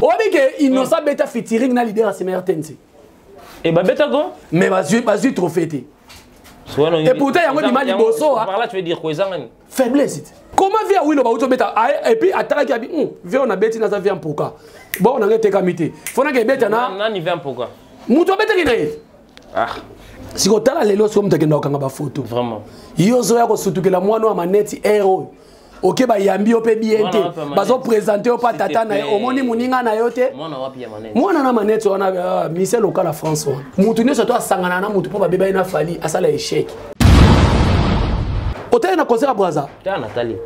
Oyebi ke Innocent beta featuring na leader ya nsima RTNC. E babetako? Mais bazwi trophée te. Et pourtant yango ebima liboso. Par là tu veux dire quoi, ezanga nini? Faiblesse te. Comment vie awilo bauti obeta et puis atalaki abi vie oyo nabeti naza vie ya mpoka. Bon nanga etekami te. Fo naka ebeta na nani vie mpoka? Moto abetaki na ye. Ah. Sikoyo tala lelo sikoyo moto akenda kokanga bafoto. Vraiment. Yo ozoya kosutukela mwana wa maneti air oyo. Oke bayambi yo mpe bien te, bazopresente yo mpa tata na ye, omoni moninga na yo te, mwana na maneti wana mise local ya France wana. Motu nyonso to asangana na motu mpo babeba ye na Fally asala échec. Otali na concert ya Brazza,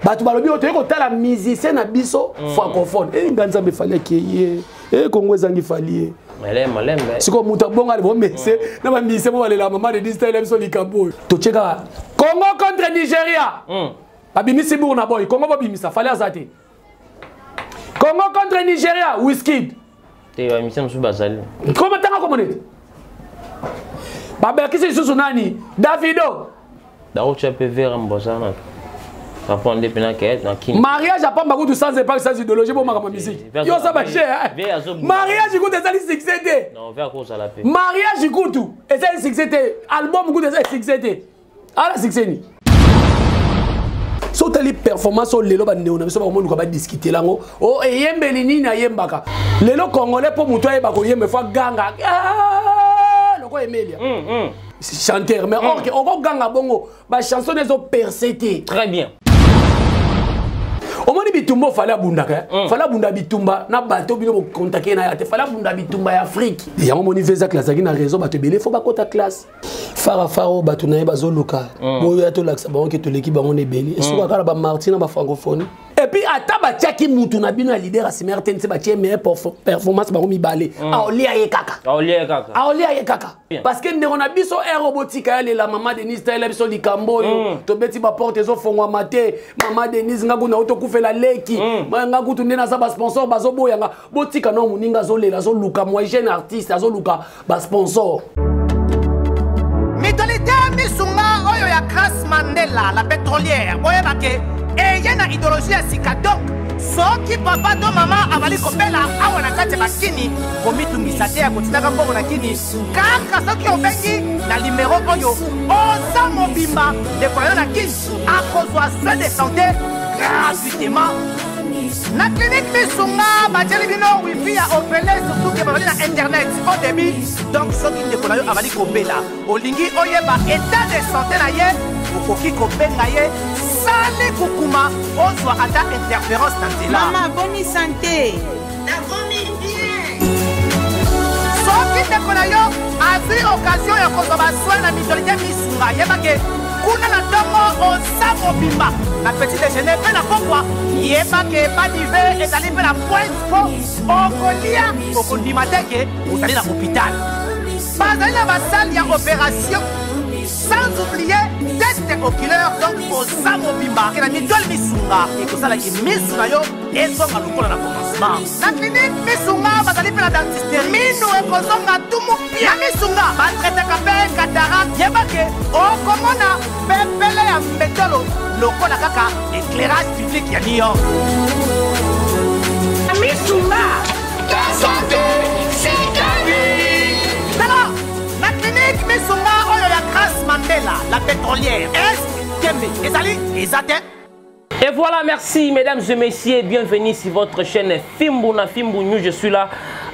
bato balobi oyo toyei kotala musicien na biso francophone. E nga Nzambe, Fally akeye e Kongo ezangi Fally ye. Sikoyo moto abonga bomese na bamise mo balela mama de distyle biso likambo oyo totie kaka Congo contre Nigeria. Babimisi bour na boy Congo, bobimisa Fally aza te. Congo contre Nigeria, Wizkid te, bamisia mosusu bazali. Koma tanga komona ete babakisi lisusu nani, Davido. Dakotya mpe vera mbosana rapport nde mpena ke na kini. Mariage apamba kutu sans impact, sans idéologie. Bo makambo musique yo oza bache. Mariage kutu ezali succès te. Non, vera kozala mpe. Mariage kutu ezali succès te, album kutu ezali succès te, ala succès ni so otali performance oyo lelo bandeko na biso bakomoluka badiskute yango o eyembeli nini ayembaka lelo congolais mpo moto ayeba koyemba efo aganga lokola Emelia chanteur, mais or ke okoganga bongo bachanson ezoperce te. Très bien. Omoni bitumba oyo Fally abundaka, Fally abunda bitumba na bato bino bokontake na ya te. Fally abunda bitumba ya Afrique. Yango moni Vezak azalaki na raison, bato ebele fo bakota classe. Fara fara oyo bato na ye bazoluka boyo ya tolakisa bango ke toleki bango na ebele, esuka kaka na bamartyr na bafrancophonie. Et puis ata batiaki mutu na bino ya leader ya nsima RTNC, batie meilleure performance bango mibale, aolia ye kaka. Aolia ye kaka. Aolia ye kaka parce que ndeko na biso ere botika ya lela mama Denise, talela biso likambo oyo tobeti baporte ezofongwama te. Mama Denise, nga kuna otokufela leki nga kutu nde naza basponsor bazoboyanga. Botika nao moninga azolela, azoluka moi jeune artiste azoluka basponsor. Mutualité Misunga oyo ya Grace Mandela la pétrolière, boyeba ke eye na idéologie ya sika. Donc soki papa to mama abali kobela awa na kati ya bakini, komitungisa te ya kotindaka mbongo na kini. Kaka soki obengi na nimero oyo, oza mobimba, ndeko na yo na kini akozwa soin de santé gratuitement na clinique Misunga. Batieli bino wifi ya ofele, surtout ke bazali na internet au débit. Donc soki ndeko na yo abali kobela, olingi oyeba état de santé na ye, okoki kobenga ye sali kukuma, ozwa ata interférence na nzela. Mama, boni santé? Nakomi bien. Soki ndeko na yo azwi occasion ya kozwa basoin na mutualité Misunga, yebake kuna na ntongo oza mobimba, na petit déjeuner mpe na pokwa, yebake badive ezali mpe na pointe mpo okolia, okondima te ke ozali na hôpital. Bazali na basale ya opération, sans oublier test oculaire. Donc oza mobimba ke na mutuelle Misunga ekosalaki misu na yo ezonga lokola na commencement. Na clinique Misunga bazali mpe na dentiste, minu ekozonga tumu pia. Na Misunga batraitaka mpe cataracte. Yebake okomona pepele ya mbetolo lokola kaka éclairage public ya New York. Misunga, santé, c'est ta vie. Tala na clinique Misunga oyo ya Grace Mandela la pétrolière, est tembe ezali eza te. Et voilà, merci mesdames et messieurs, bienvenue sur votre chaîne Fimbu na Fimbu News. Je suis là,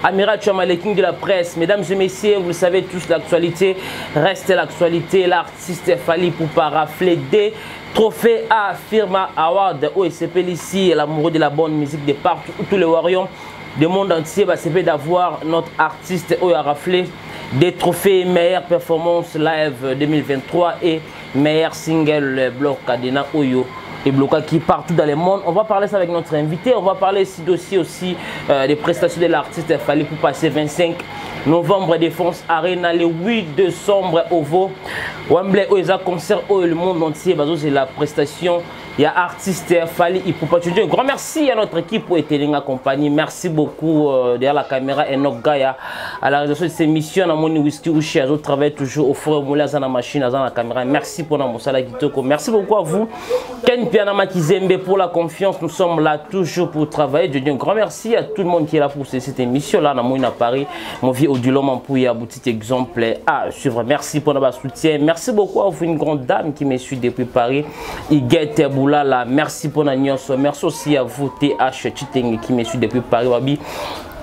Amiral Chama, le king de la presse. Mesdames et messieurs, vous le savez tous, l'actualité reste l'actualité. L'artiste Fally Ipupa raflé des trophées Afrimma Award OSCP ici, l'amoureux de la bonne musique de partout, tous les warriors du monde entier, bah, c'est d'avoir notre artiste oyo a raflé des trophées meilleure performance live 2023 et meilleur single Bloc Cadena oyo et qui partout dans le monde. On va parler ça avec notre invité. On va parler ici dossier aussi des prestations de l'artiste Fally pour passer 25 novembre Défense Arena, le 8 décembre OVO Wembley, où il y a concert où le monde entier, bah, c'est la prestation. Ya artiste Fally Ipupa. Je dis un grand merci à notre équipe pour Etelinga Compagnie. Merci beaucoup derrière la caméra Enoch Gaia. À la réalisation de cette émission, Namoni Whisky Ushi, Azo travaille toujours au four et au moulin, à la machine, à la caméra. Merci pour la Moussala Kitoko. Merci beaucoup à vous, Ken Piana Makizembe, pour la confiance. Nous sommes là toujours pour travailler. Je dis un grand merci à tout le monde qui est là pour cette émission-là. Namoni à Paris, mon vieux Odilon Mampouya, petit exemple à suivre. Merci pour notre soutien. Merci beaucoup à vous, une grande dame qui me suit depuis Paris, Iguette Boulala. Merci pour la nyonso. Merci aussi à vous, TH Chiteng, qui me suit depuis Paris. Wabi.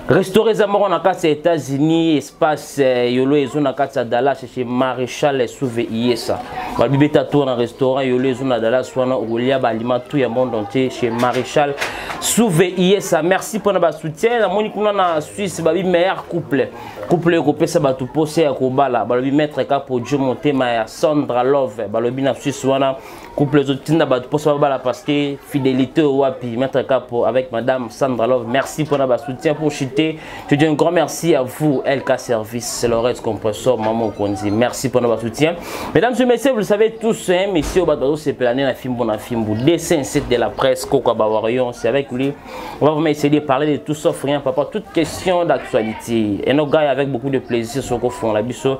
Restaurer Zamoro na kati ya États-Unis, espace Yolo Ezo na kati ya Dallas chez Maréchal Souve Iesa. Babi beta tour na restaurant Yolo Ezo na Dallas wana okolia ba aliment tout ya monde entier chez Maréchal Souve Iesa. Merci pour notre soutien. Na moni kuna na Suisse babi meilleur couple. Couple ekopesa bato pose ya kobala. Balobi maître ka pour Dieu motema ya Sandra Love. Balobi na Suisse wana couple ezotinda bato posa babala parce que fidélité wapi maître Kapo avec madame Sandra Love. Merci pour notre soutien pour chuter. Je dis un grand merci à vous LK Service, Lorette Compressor, Maman Konzi. Merci pour notre soutien. Mesdames et messieurs, vous le savez tous, hein, messieurs, Bato c'est plané na fimbu na fimbu. D57 de la presse Koko Bawarion, c'est avec lui. On va vraiment essayer de parler de tout sauf rien, papa, toute question d'actualité. Et nos gars avec beaucoup de plaisir sur fond la biso,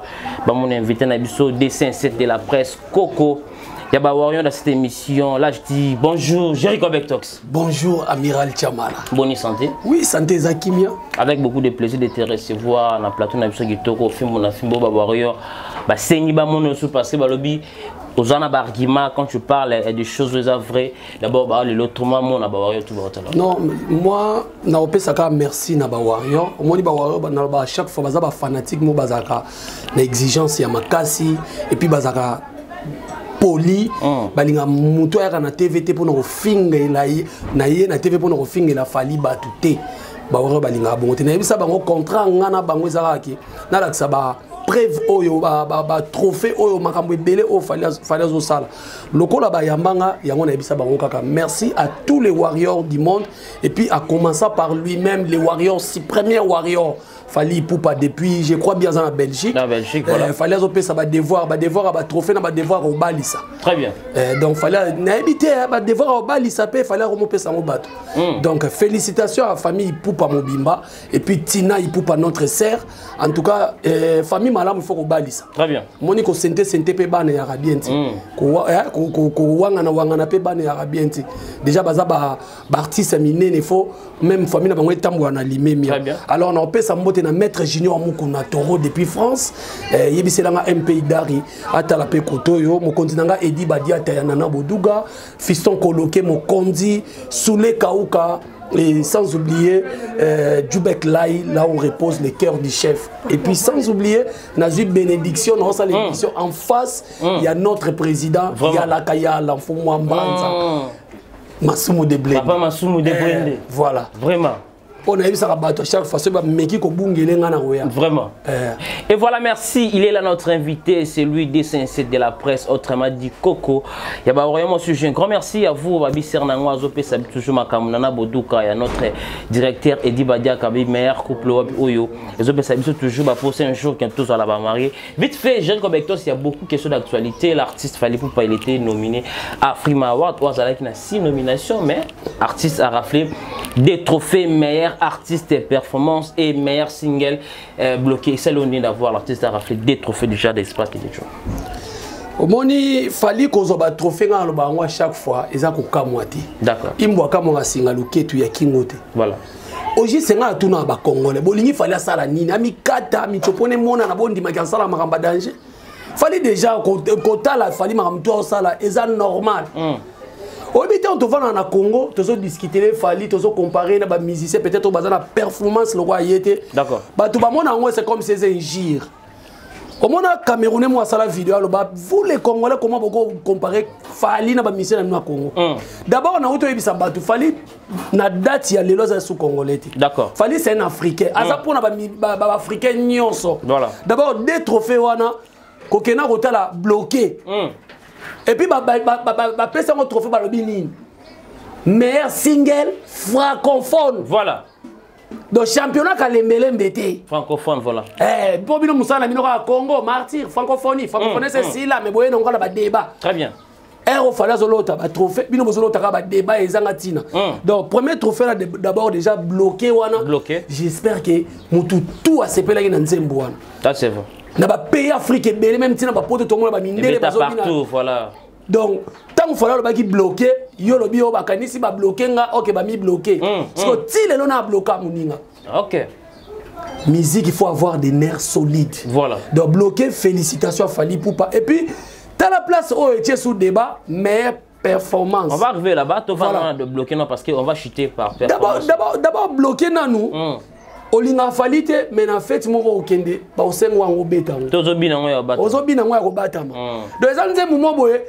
ba mon invité na biso D57 de la presse Koko. Il y a Bawarion dans cette émission. Là, je dis bonjour, Jericho Bectox. Bonjour, Amiral Chamala. Bonne santé. Oui, santé Zakimia. Avec beaucoup de plaisir de te recevoir dans le plateau de la Kitoko, film, on a film, Bawarion. Bah, sengi ba mon osu parce que bah, lobby, aux ana bargima, quand tu parles, il y a des choses vraies. D'abord, bah, l'autre moment, on a Bawarion tout le temps. Non, moi, na opesaka merci na Bawarion. Moi, ni Bawarion, bah, na ba chaque fois, bah, fanatique, moi, bazaka, na exigence ya makasi, et puis bazaka poli, balinga mutu ayaka na TVT pona kofingela ye, na ye na TV pona kofingela Fally bato te. Ba oyo balinga bongo te. Nayebisa bango contrat nga na bango ezalaka ki, nalakisa ba preuve oyo, ba trophée oyo, makambo ebele oyo Fally azosala. Lokola ba yambanga, yango nayebisa bango kaka. Merci à tous les warriors du monde et puis à commencer par lui-même, les warriors, si premier warrior Fally Ipupa depuis, je crois bien en Belgique. En Belgique, voilà. Fally azopesa ba devoir, ba devoir, ba trophée, ba devoir au balisa. Très bien. Donc Fally naebité, hein, ba devoir au balisa pe Fally romopesa ngo bato. Donc félicitations à la famille Ipupa Mobimba et puis Tina Ipupa notre sœur. En tout cas, famille malamu il faut ko balisa. Très bien. Moni ko sente sente pe bana ya bien ti. Ko wa, eh, ko, ko, ko wanga na wanga na pe bana ya bien ti. Déjà baza ba artiste minene faut même famille na bango etambo na limemia. Très bien. Alors on opesa mbote na maître Junior Mukuna Toro depuis France, yebiselanga MP Dari atala pe kotoyo mokonzi nanga Edi Badia Tayanana Boduga, Fiston Koloke mokonzi, Soule Kauka et sans oublier Djoubek Lai, là où repose le cœur du chef. Et puis sans oublier Nazu Bénédiction, dans sa émission en face, il y a notre président, il y a la Kaya, l'enfant Mwambanza. Masumu de Blende. Papa Masumu de Blende. Voilà. Vraiment. On a vu ça à chaque fois, c'est meki ko bungele nga na roya. Vraiment. Et voilà, merci. Il est là notre invité, c'est lui D57 de la presse, autrement dit Coco. Il y a vraiment sujet. Un grand merci à vous, Babi Sernango Azopé, ça toujours Makamunana Boduka, il y a notre directeur Edi Badia Kabi, meilleur couple Wabi Oyo. Azopé, ça toujours ba pour un jour quand tous à la marier. Vite fait, Jean Cobectos, il y a beaucoup de questions d'actualité. L'artiste Fally Ipupa, il était nominé à Afrima Award. Oazala qui a 6 nominations, mais artiste a raflé des trophées meilleur artiste et performance et meilleur single bloqué. C'est l'honneur d'avoir l'artiste a raflé des trophées déjà d'espace des jours. Omoni Fally kozo ba trophée nga loba ngwa chaque fois eza ko kamwa te. D'accord. Imbwa kamwa singa luketu ya kingo te. Voilà. Oji senga tuna ba congolais bolingi Fally asala nini amikata michopone mona na bondi maki asala makamba danger. Fally déjà kotala Fally makambo to asala eza normal. Oyebi te, on tovanda na Congo, tozo discuter Fally, tozo comparer na ba musicien, peut-être baza na performance lokwa yete. D'accord. Bato ba mona ngo c'est comme si c'est injure. Omona Camerounais moi sala vidéo aloba vous les Congolais comment boko comparer Fally na ba musicien na Congo. D'abord na auto yebisa bato Fally na date ya lelo za sous Congolais te. D'accord. Fally c'est un Africain. Aza pona ba mi-, ba, ba Africain nyonso. Voilà. D'abord deux trophées wana kokena kotala bloqué. Et puis, ba, pesa ngo trophée, ba, lobi nini. Meilleur single francophone. Voilà. Donc, championnat kalembelembe te. Francophone, voilà. Eh, po bino musala bino ka Congo, martyr, francophonie. Francophonie, c'est si là, mais boye, on a ba débat. Très bien. Ero Fally azolota batrophée, bino bozolota kaka badébat ezanga ntina. Donc premier trophée là, d'abord déjà bloqué wana. Bloqué. J'espère que motu tout asepelaki na nzembo wana. Ça, c'est vrai. Na bapays Afrique ebele, même ntina bapoto, tomona bamindele. Ebeta partout, voilà. Donc ntango Fally alobaki bloqué, yo lobi oyo bakanisi babloquer nga, ok, bami bloqué. Siko ti lelo na abloka moninga. Musique, il faut avoir des nerfs solides. Voilà. Donc bloqué, félicitations à Fally Ipupa. Et puis t'as la place oyo etie sous débat, meilleure performance. On va arriver là-bas, tu vas Voilà. de bloquer, non, parce qu'on va chuter par D'abord performance. d'abord bloqué nanu. Olinga Fally te, mais na fête moko okende, baosengo yango, obeta yango. Tozobina yango ya bato. Ozobina yango ya kobatama. Donc eza nzembo mo boye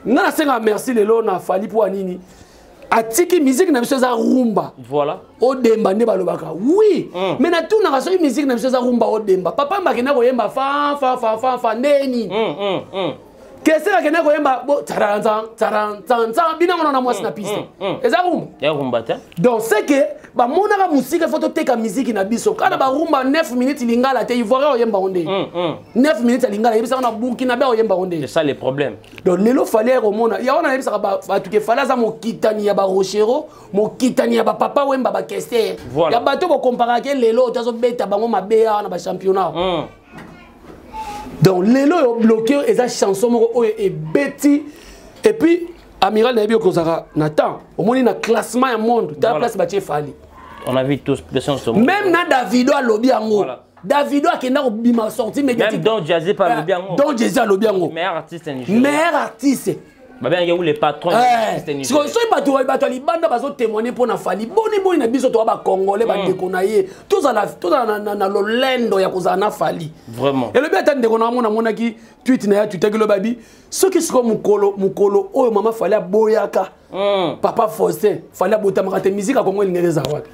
nga nasenga merci lelo na Fally. Mpo ya nini? Atiki musique na biso eza rumba. Odemba nde balobaka, oui. Mais natunaka, soki musique na biso eza rumba, odemba, papa makenda koyemba fa fa fa fa fa ndeni. Kester akende koyemba bo tsaranzan tsaranzanzan, bino yango na mwasi na piste, eza rumba? Ya rumba te. Donc c'est que bamonaka mosika, faut toteka musique na biso kaka na barumba. 9 minutes lingala te, Ivoirien oyemba ngo nde 9 minutes ya lingala, yebisaka na Burkina be oyemba ngo nde. C'est ça le problème. Donc lelo Fally komona ya wana, nayebisaka bato ke Fally aza mokitani ya baRochereau, mokitani ya bapapa Wemba, baKester. Ya bato bokomparaka lelo to azobeta bango mabe awa na bachampionnat. Donc lelo oyo bloqué eza chanson moko oyo ebeti. Et puis amiral, nayebi okozalaka na temps, omoni na classement ya monde, tala place batie Fally. On a vu tous personnes. Même na Davido alobi yango. Davido akenda kobima sortie médiatique. Même Don Jazzy pas alobi yango. Don Jazzy alobi yango. Meilleur artiste nigérien. Meilleur artiste. Babengi les patrons. Soki bato ya libanda bazotémoigne mpo na Fally, boni boni na biso toa bacongolais, bandeko na ye, tozala na lolendo ya kozala na Fally. Vraiment. Elobi ata ndeko na amona, amonaki tweet na ye, atwitaki, lobi abi soki sikoyo mokolo oyo mama Fally aboyaka papa Faustin, Fally abotamaka te, musique ya Kongo elingaki ezala wapi?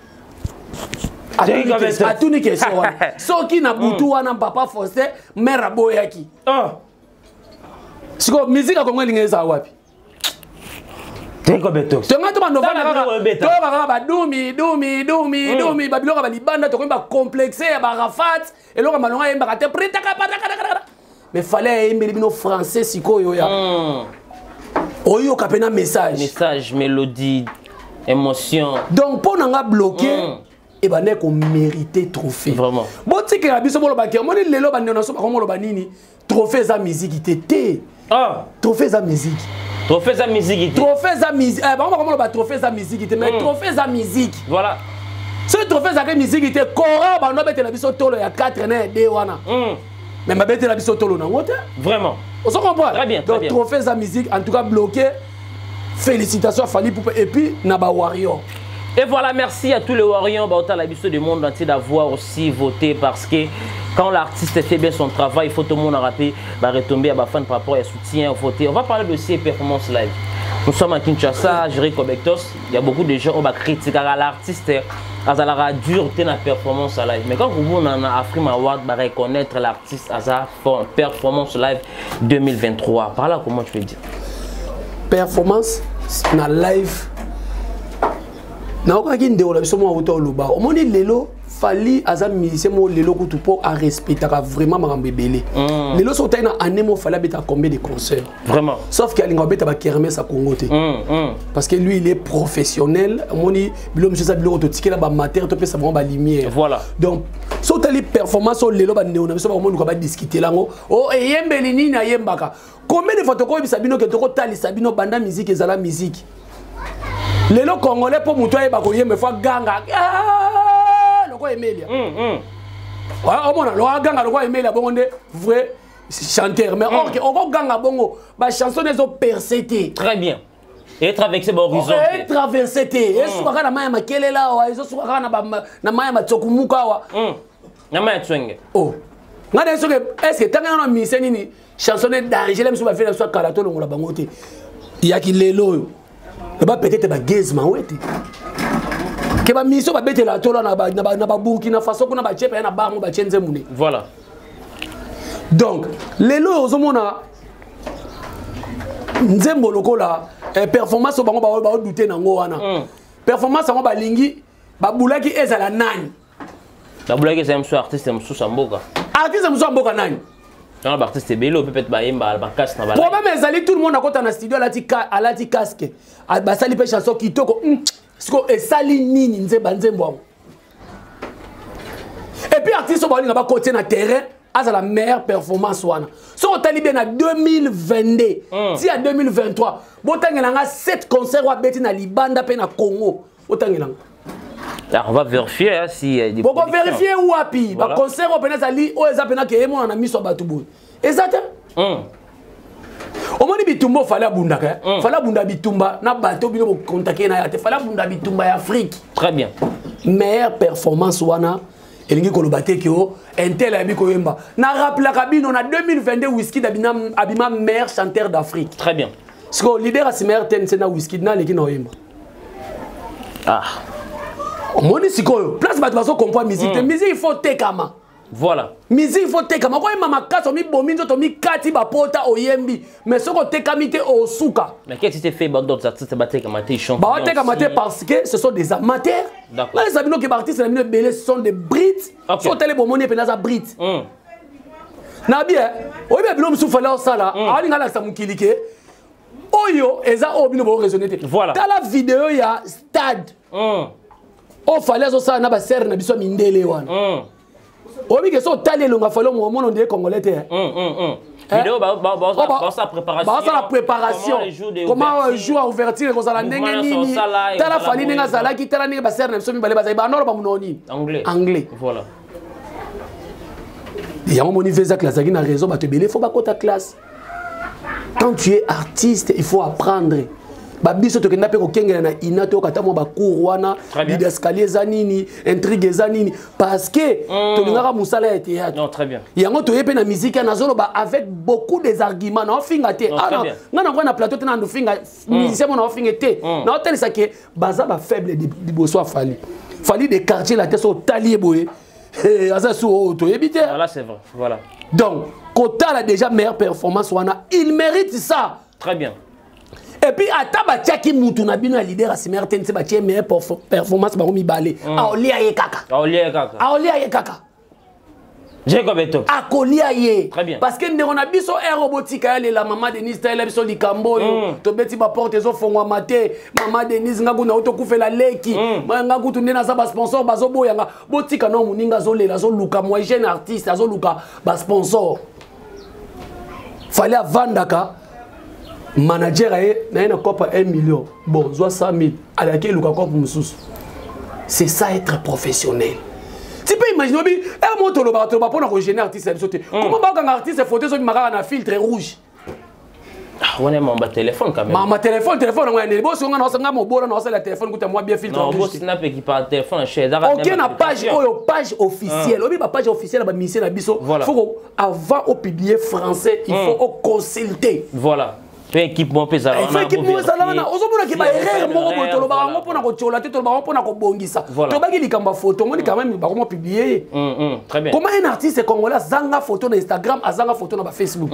Atuni question wana. Soki na butu wana papa Faustin, mare aboyaki, sikoyo musique ya Kongo elingi ezala wapi? Tonga to bandovanda kaka, toyoka kaka badumi dumi dumi dumi, babiloko ya balibanda, tokomi bacomplexe ya barafat, eloko ya malonga ayembaka te, pritakapatakataka. Mais Fally ayembeli bino français sikoyo ya oyoka mpe na message. Message, mélodie, émotion. Donc mpo na nga, bloqué ebandaki komérite trophée. Vraiment. Botikela biso bolobaki, omoni lelo bandeko na so bakomoloba nini? Trophée eza musique te te. Trophée eza musique. Trophée eza musique te. Trophée eza musique. Bango bakomoloba trophée eza musique te, mais trophée eza musique. Soki trophée ezalaki musique te, kora bando abetela biso tolo ya 4 na ya 2 wana, mais babetela biso tolo nango te. Vraiment. Ozo comprendre? Très bien, très Donc bien. trophée eza musique. En tout cas bloqué, félicitations à Fally Ipupa et puis na bawarrior. Et voilà, merci à tous les Warriors, Baota la du monde entier d'avoir aussi voté, parce que quand l'artiste fait bien son travail, il faut tout le monde rappeler, bah, retomber à fan par rapport à soutien, voter. On va parler de ces performances live. Nous sommes à Kinshasa, Jerry Kobectos, il y a beaucoup de gens qui vont critiquer l'artiste, à dur la performance à live. Mais quand vous en Afrima Award, bah, reconnaître l'artiste à sa performance live 2023. Par là, comment tu veux dire? Performance na live, naokaki ndeko na biso moko auta oloba, omoni lelo Fally aza musicien moko lelo kutu mpo arespectaka vraiment makambo ebele. Lelo soki otali na année moko, Fally abetaka combien de concert? Vraiment. Sauf ke alinga obeta bakermesse ya Congo te, parce que lui, il est professionnel. Omoni biloko mosusu eza biloko totikela bamatere, topesa bango balumière. Donc soki otali performance oyo lelo bandeko na biso bakomonuka badiscutela yango, o eyembeli nini ayembaka, combien de fois tokoyebisa bino ke tokotalisa bino banda musique ezala musique. Lelo congolais, mpo moto ayeba koyemba, efo aganga lokola Emelia. Omona loko aganga lokola Emelia, bongo nde vrai chanteur. Mais or ke okoganga bongo, bachanson ezoperce te. Très bien. Et traverser horizon. Etraverse te, esuka kaka na mai ya makelela awa, ezosuka kaka na mai ya matsokumuka awa. Na mai ya tswenge. Oh, ngai na soki est ce que ntango na mise nini, chanson e danger la biso, bafele na biso akala, tolongola bango te. Yaki lelo oyo eba peut-être bageze mawe te ke bamisio babetela tolo na baburkina Faso kuna, batie pe na bar mo batie nzembu ne. Donc lelo oyo ozomona nzembo lokola performance oyo bango baodute nango wana, performance yango balingi babulaki ezala nani? Babulaki ezala mosusu, artiste mosusu ya mboka. Artiste mosusu ya mboka nani? Dans l'artiste ebele peut-être bayemba makasi na problème ezali, tout le monde akota na studio, alati casque, basali mpe chanson kitoko. Siko esali nini? Nzemba nzembo yango. Et puis artiste oyo baolinga bakotie na terrain, azala meilleure performance wana. Soki otali bien, na 2022 ti ya 2023, botangela nga 7 concert oyo abeti na libanda mpe na Congo, botangela nga. Alors, on va vérifier, hein, si des boko vérifier wapi? Baconcert oyo mpena ezali, oyo eza mpena ke emona na miso ya bato boye, eza te. Omoni bitumba oyo Fally abundaka, Fally abunda bitumba na bato bino bokontake na ya te. Fally abunda bitumba ya Afrique. Très bien. Meilleure performance wana elingi koloba te ke o intel ayebi koyemba. Na rappelaka bino, na 2022, Wizkid abima meilleur chanteur d'Afrique. Très bien. Siko leader asima RTNC na Wizkid na aleki na oyemba. Ah. Omoni sikoyo place bato bazocomprendre musique te. Musique, il faut tekama. Musique, il faut tekama. Koyemba makasi, omibomi nzoto, mikati bapota, oyembi, mais soki otekami te, osuka. Mais qu'est-ce qui s'est fait? D'autres artistes batekama te, ils chantent. Baotekama te parce que ce sont des amateurs. Eza bino ke baartiste na bino ebele, ce sont des brutes. So otali, bomoni epena aza brute na bien. Oyebi ya bilo mosusu Fally osala, awalinga alakisa mokili ke oyo eza oyo bino boraisonne te. Tala video ya stade oyo Fally azosala na basere na biso ya mindele wana. Oyebi ke so otali elongo Fally, omona ondire Congolais te. Vidéo basala préparation. Basala préparation, comment jour ya ouverture ekozala ndenge nini. Tala Fally ndenge azalaki, tala ndenge basere na biso mibale bazali, banoro bamonoko nini? Anglais. Anglais. Voilà. Yango moni Vesak azalaki na raison. Bato ebele faut bakota classe. Quand tu es artiste, il faut apprendre. Babiso tokenda mpe kokengela na ina, toyoka ata mwa bacours wana, didascalie eza nini, intrigue eza nini, parce que tolingaka mosala ya théâtre. Non, très bien. Yango toye mpe na musique ya nazoloba avec beaucoup des arguments. Naofinga te nga nakoya na plateau te, na ndofinga musicien mo, naofinga te. Naotalisa ke baza bafaible liboso ya Fally. Fally de quartier la te, so otali ye boye, aza su oyo toyebi te. Voilà, c'est vrai. Voilà. Donc kotala déjà meilleure performance wana, il mérite ça. Très bien. Et puis ata batiaki mutu na bino ya leader asimer te, nse batie meilleure performance bango mibale, aolia ye kaka. Aolia ye kaka. Aolia ye kaka. Jacob Etok. Akolia ye. Très bien. Parce que ndeko na biso ero botika ya lela mama Denise, tayela biso likambo oyo. Tobeti baporte, ezofongwama te. Mama Denise, nga kuna otokufela leki. Nga kutu nde naza, basponsor bazoboyanga. Botika no moninga azolela, azoluka moi jeune artiste, azoluka basponsor. Fally avandaka, manager aye na ye na cope 1 million, bon, zwa 100 000, alaki eluka cope mosusu. C'est ça, être professionnel. Tu peux imaginer, obi e mo tolobaka, toloba mpona kogêner artiste ya biso te. Comment bakanga artiste, photo ezobima kaka na filtre rouge? Wana mamba téléphone quand même. Mama téléphone, téléphone yango ya nini? Bosonga na osanga mobola na osala téléphone kuta mwa bien filtre. Non, bosi na pe qui par téléphone chez Ok, na page oyo, page officielle, obi ba page officielle ba musicien na biso, faut avant au publier français, il faut consulter. Voilà, pe équipe mo mpe ezala. Wana équipe mo ezala wana, ozomonaki ba erreur moko boye. Tolobaka yango mpona kotiola te, tolobaka yango mpona kobongisa. Tobaki likambo ya photo, omoni quand même bakoma publier ye. Très bien. Comment un artiste congolais azanga photo na Instagram, azanga photo na bafacebook?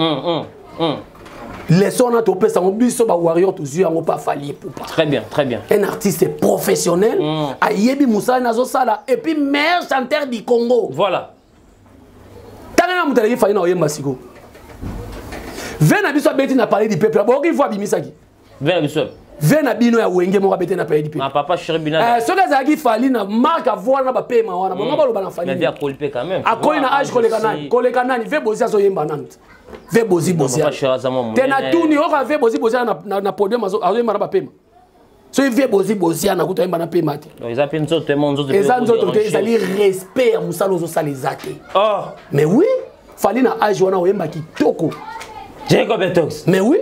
Leçon wana topesa yango biso bawarrior, tozwi yango mpa Fally Ipupa. Très bien, très bien. Un artiste professionnel, ayebi mosala nazosala, et puis meilleur chanteur du Congo. Tanga na moto aleki Fally na oyemba. Siko ve na biso abeti na Palais du Peuple, boyoki vo abimisaki. Ve na biso? Ve na bino ya Wenge moko abeti na Palais du Peuple. Na papa chéri bina. Soki azalaki Fally na marque avoine na bapema wana, bongo baloba na Fally. Akoli mpe quand même. Akoli na age koleka nani? Koleka nani? Ve Bozi azoyemba nanu te. Ve Bozi Bozi te na tuni oka ve Bozi Bozi na podium azoyemba na bapema. Soki ve Bozi Bozi ana kuta oyemba na pema te. Eza mpe nzoto emo nzoto. Eza nzoto te, ezali respect ya mosala ozosala eza te. Mais oui, Fally na age wana oyemba kitoko. Jacob Etox. Mais oui,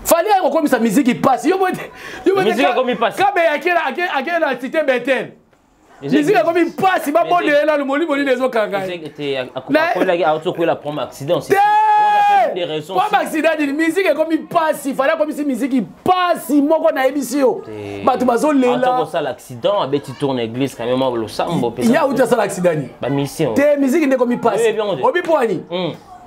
Fally aye kokomisa miziki pasi. Yo Kabe ake na cité Betel, miziki ekomi mpasi, babondela nanu molimo nini ezokanga. Te accident nini? Miziki ekomi mpasi. Fally akomisi miziki mpasi moko, nayebisi yo, bato bazolela. Ya uti asala accident nini te? Miziki nde ekomi mpasi. Obi mpo ani?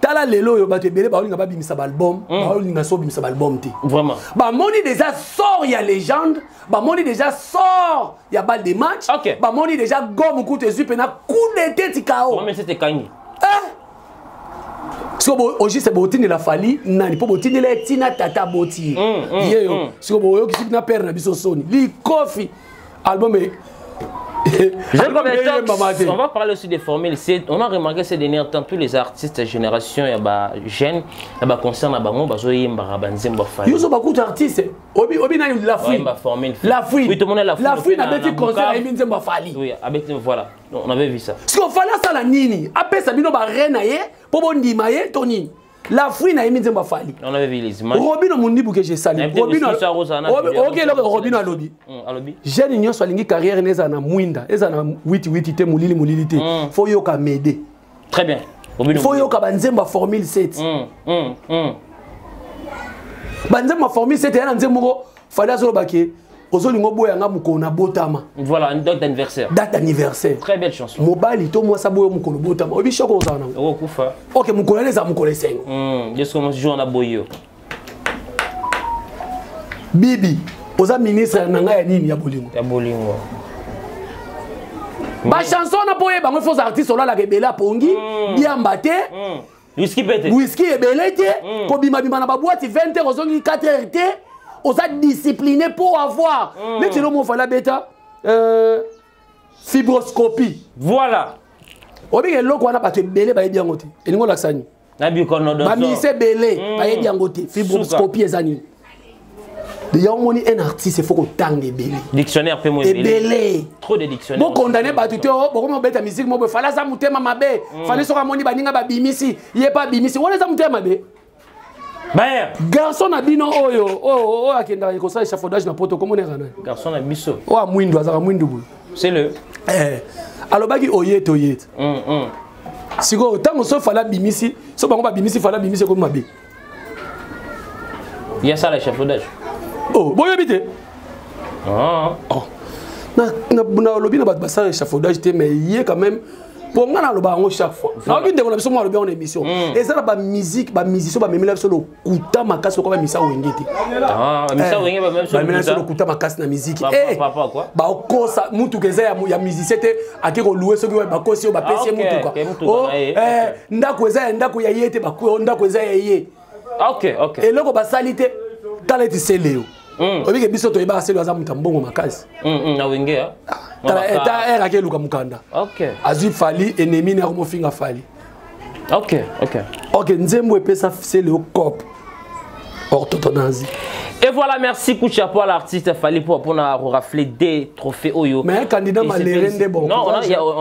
Tala lelo oyo bato ebele baolinga babimisa baalbum, baolinga so obimisa baalbum te. Vraiment. Bamoni déjà sort ya légende, bamoni déjà sort ya balle de match, bamoni déjà gomme kutu ezwi mpena coup de tête kao. Ekangi. Sikoyo au juste botindela Fally nani mpo botindela ye ntina tata aboti ye ye yo. Sikoyo boyokisi na père na biso soni likofi album. On va parler aussi des formules. On a remarqué ces derniers temps, tous les artistes génération, il y a jeunes, il y a concert, il y a bango, bazo yemba ba nzembo Fally. Yoso bakuta artiste. Obi obi na la fouine. La fouine. Oui, tout le monde la fouine. La fouine a beti concert ayembi nzembo Fally. Oui, abeti, voilà. On avait vu ça. Ce qu'on fallait ça la nini. Apesa bino ba reine ye, po bondima ye to nini. La fouine ayembi nzembo Fally. On avait vu les images. Robino Mundibu que j'ai salué. Robino. OK, là Robino alobi. Alobi. Jeune nyonso alingi carrière neza na mwinda, eza na witi witi te, molili molili te. Faut yoka m'aider. Très bien. Faut yoka ba nzembo formule 7. Ba nzembo formule 7 ya na nzembo moko Fally azoloba ke ozolinga oboya nga mokolo na botama. Voilà, une date d'anniversaire. Date d'anniversaire. Très belle chanson. Mobali to mwasi aboya mokolo botama. Oyebi shoko ozala nango. Okokufa. Ok, mokolo wana eza mokolo esengo. Jusqu'au jour na boyo. Bibi, oza ministre na ngai ya nini, ya bolingo. Ya bolingo. Ba chanson na po oyeba yango, faut artiste olalaka ebele apongi, diamba te. Whisky pe te. Whisky ebele te, kobimabima na baboîte 20 heures ozongi 4 heures te, oza discipliné pour avoir. Neti eloko moko Fally abeta fibroscopie. Voilà. Obika eloko wana bato ebele bayebi yango te. Elingi olakisa nini? Bamise ebele bayebi yango te. Fibroscopie eza nini? Yango omoni, un artiste, il faut kotanga ebele. Dictionnaire mpe mo ebele. Trop de dictionnaire. Bokondane bato te bokomi obeta musique mo boye, Fally aza motema mabe, Fally soki amoni baninga babimisi, ye mpe abimisi, wana eza motema mabe. Bayer. Garçon na bino oyo oyo oyo akendaka kosala échafaudage na poto, komona eka nani? Garçon na biso. Oyo amwindu, azalaka mwindu boye. C'est le Alobaki oye te, oye te. Sikoyo ntango so Fally abimisi, so bango babimisi, Fally abimisi, ekomi mabe. Il y a ça, l'échafaudage. Oh, boyebi te. Ah. Oh. Nalobi na bato basala échafaudage te, mais ye quand même, mpo nga naloba yango chaque fois, nayoki ndeko na biso mo alobi yango na émission, eza na bamusique, bamusicien bamemela biso lokuta makasi lokola bamisa Wenge te. Bamemela biso lokuta makasi na musique, bakosa mutuka eza ya musicien te, ake kolouer, soki bakosi oyo bapesi ye mutuka. Ndako eza ya ndako ya ye te, ndako eza ya ye. Eloko basali te, tala eti Seleo. Obike biso toyebaka Seleo aza moto ya mbongo makasi. Na Wenge. Ta ere ake eluka mokanda, azwi Fally ennemi ne, akomofinga Fally. Ok, nzembo epesa Seleo cop orthodonasie. Et voilà, merci, coup de chapeau à l'artiste Fally pour rafler des trophées oyo. Mais un candidat malheureux nde bon. Non,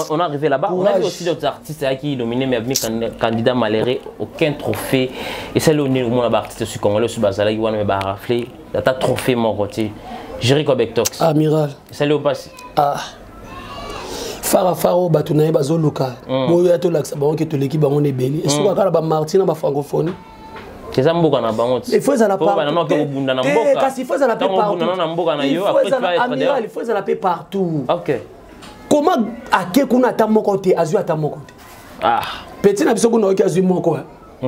on a arrivé là-bas. On a vu aussi d'autres artistes qui dominaient, mais candidat malheureux, aucun trophée. Et c'est là où on a artiste congolais sur bazala qui va rafler, ata trophée mon côté. Jericho Bektox. Amiral. C'est là où passe. Ah. Fara fara oyo bato na ye bazoluka boyo ya tolakisa bango ke toleki bango na ebele, esoki kaka na bamarti na bafrancophonie. Eza mboka na bango. Il faut ezala. Kobunda na mboka. Kasi il faut ezala mpe partout na mboka na yo. Amiral, il faut ezala mpe partout. Comment ake kuna ata moko te, azwi ata moko te? Ah. Petit na biso kuna oki azwi moko.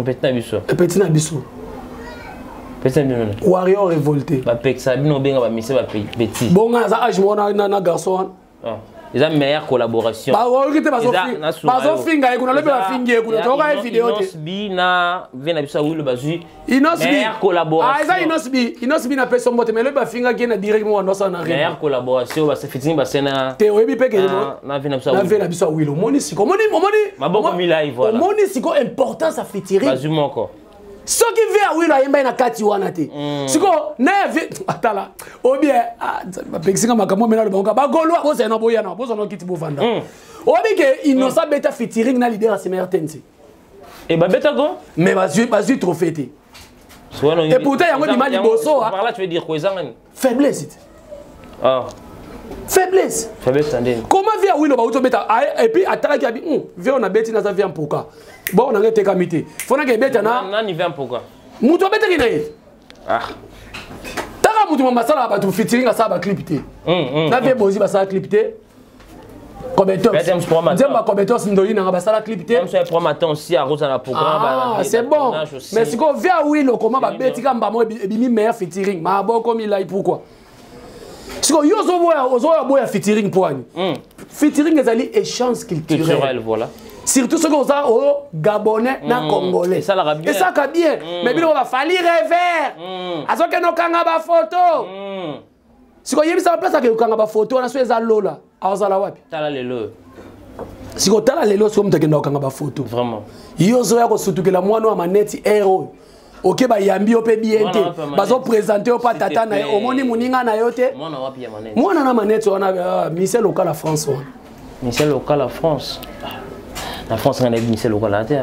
Petit na biso. Petit na biso. Petit na bino. Warrior révolté. Bapekisa bino obenga bamise bapetit. Bonga aza age moko na garçon wana. Eza meilleure collaboration. Baoyoki te, bazofinga ye kuna, lobi bafingi ye kuna, toyoka ye video te. Bi na ve na biso awilo bazwi meilleure collaboration. Eza Innoss'B. Innoss'B na pesa mbote, mais lobi bafingaki ye na direct mo wanda osala na meilleure collaboration, bafitini basena. Te, oyebi mpe na ve na biso. Na ve na biso awilo, omoni siko, omoni, omoni. Maboko milai, voilà. Omoni siko importance ya featuring. Bazwi moko. Soki ve awilo ayemba ye na kati wana te, siko na ye ve atala obie bapekisinga makambo mena alobango bagolwa bozala na boyana, bozala na kiti bovanda. Oyebi ke Innocent beta featuring na leader ya nsima RTNC. E babetako. Mais bazwi trophée te. Et pourtant yango ndima liboso. Par là tu veux dire quoi, ezanga nini? Faiblesse te. Ah. Faiblesse. Faiblesse ndeni? Comment vie awilo bauti obeta et puis atalaki abi vie oyo nabeti, naza vie mpoka bon nanga etekami te, fo nanga ebeta na Nani vie mpoka? Moto abetaki na ye. Ah. Taka moto mama asalaka bato featuring, asala baclip te. Na vie bozi basala clip te. Nzembo ya Cobetos ndoi nanga basala clip te. Ah, c'est bon, mais sikoyo vie awilo koma babeti ka mbamo ebimi meilleur featuring, maboko milai, pourquoi? Sikoyo yo ozoboya, ozoya boya featuring mpo ani? Featuring ezali échange culturel. Culturel, voilà. Surtout soki oza o Gabonais na Congolais, Esalaka bien. Esalaka bien. Mais bino baFally rêveur, azokende okanga bafoto. Sikoyo yebisaka place ake kokanga bafoto wana, so eza lola, azala wapi? Tala lelo. Sikoyo tala lelo, sikoyo moto akenda kokanga bafoto. Vraiment. Yo ozoya kosutukela mwana wa maneti air oyo, oke bayambi yo mpe bien te, Mwana wapi ya maneti? Bazoprésenter yo mpa tata na ye, S'il te plaît. omoni moninga na yo te. Mwana wapi ya maneti? Mwana na maneti wana, musicien local ya France wana. Musicien local ya France? Ah, na France nga nayebi musicien local ate.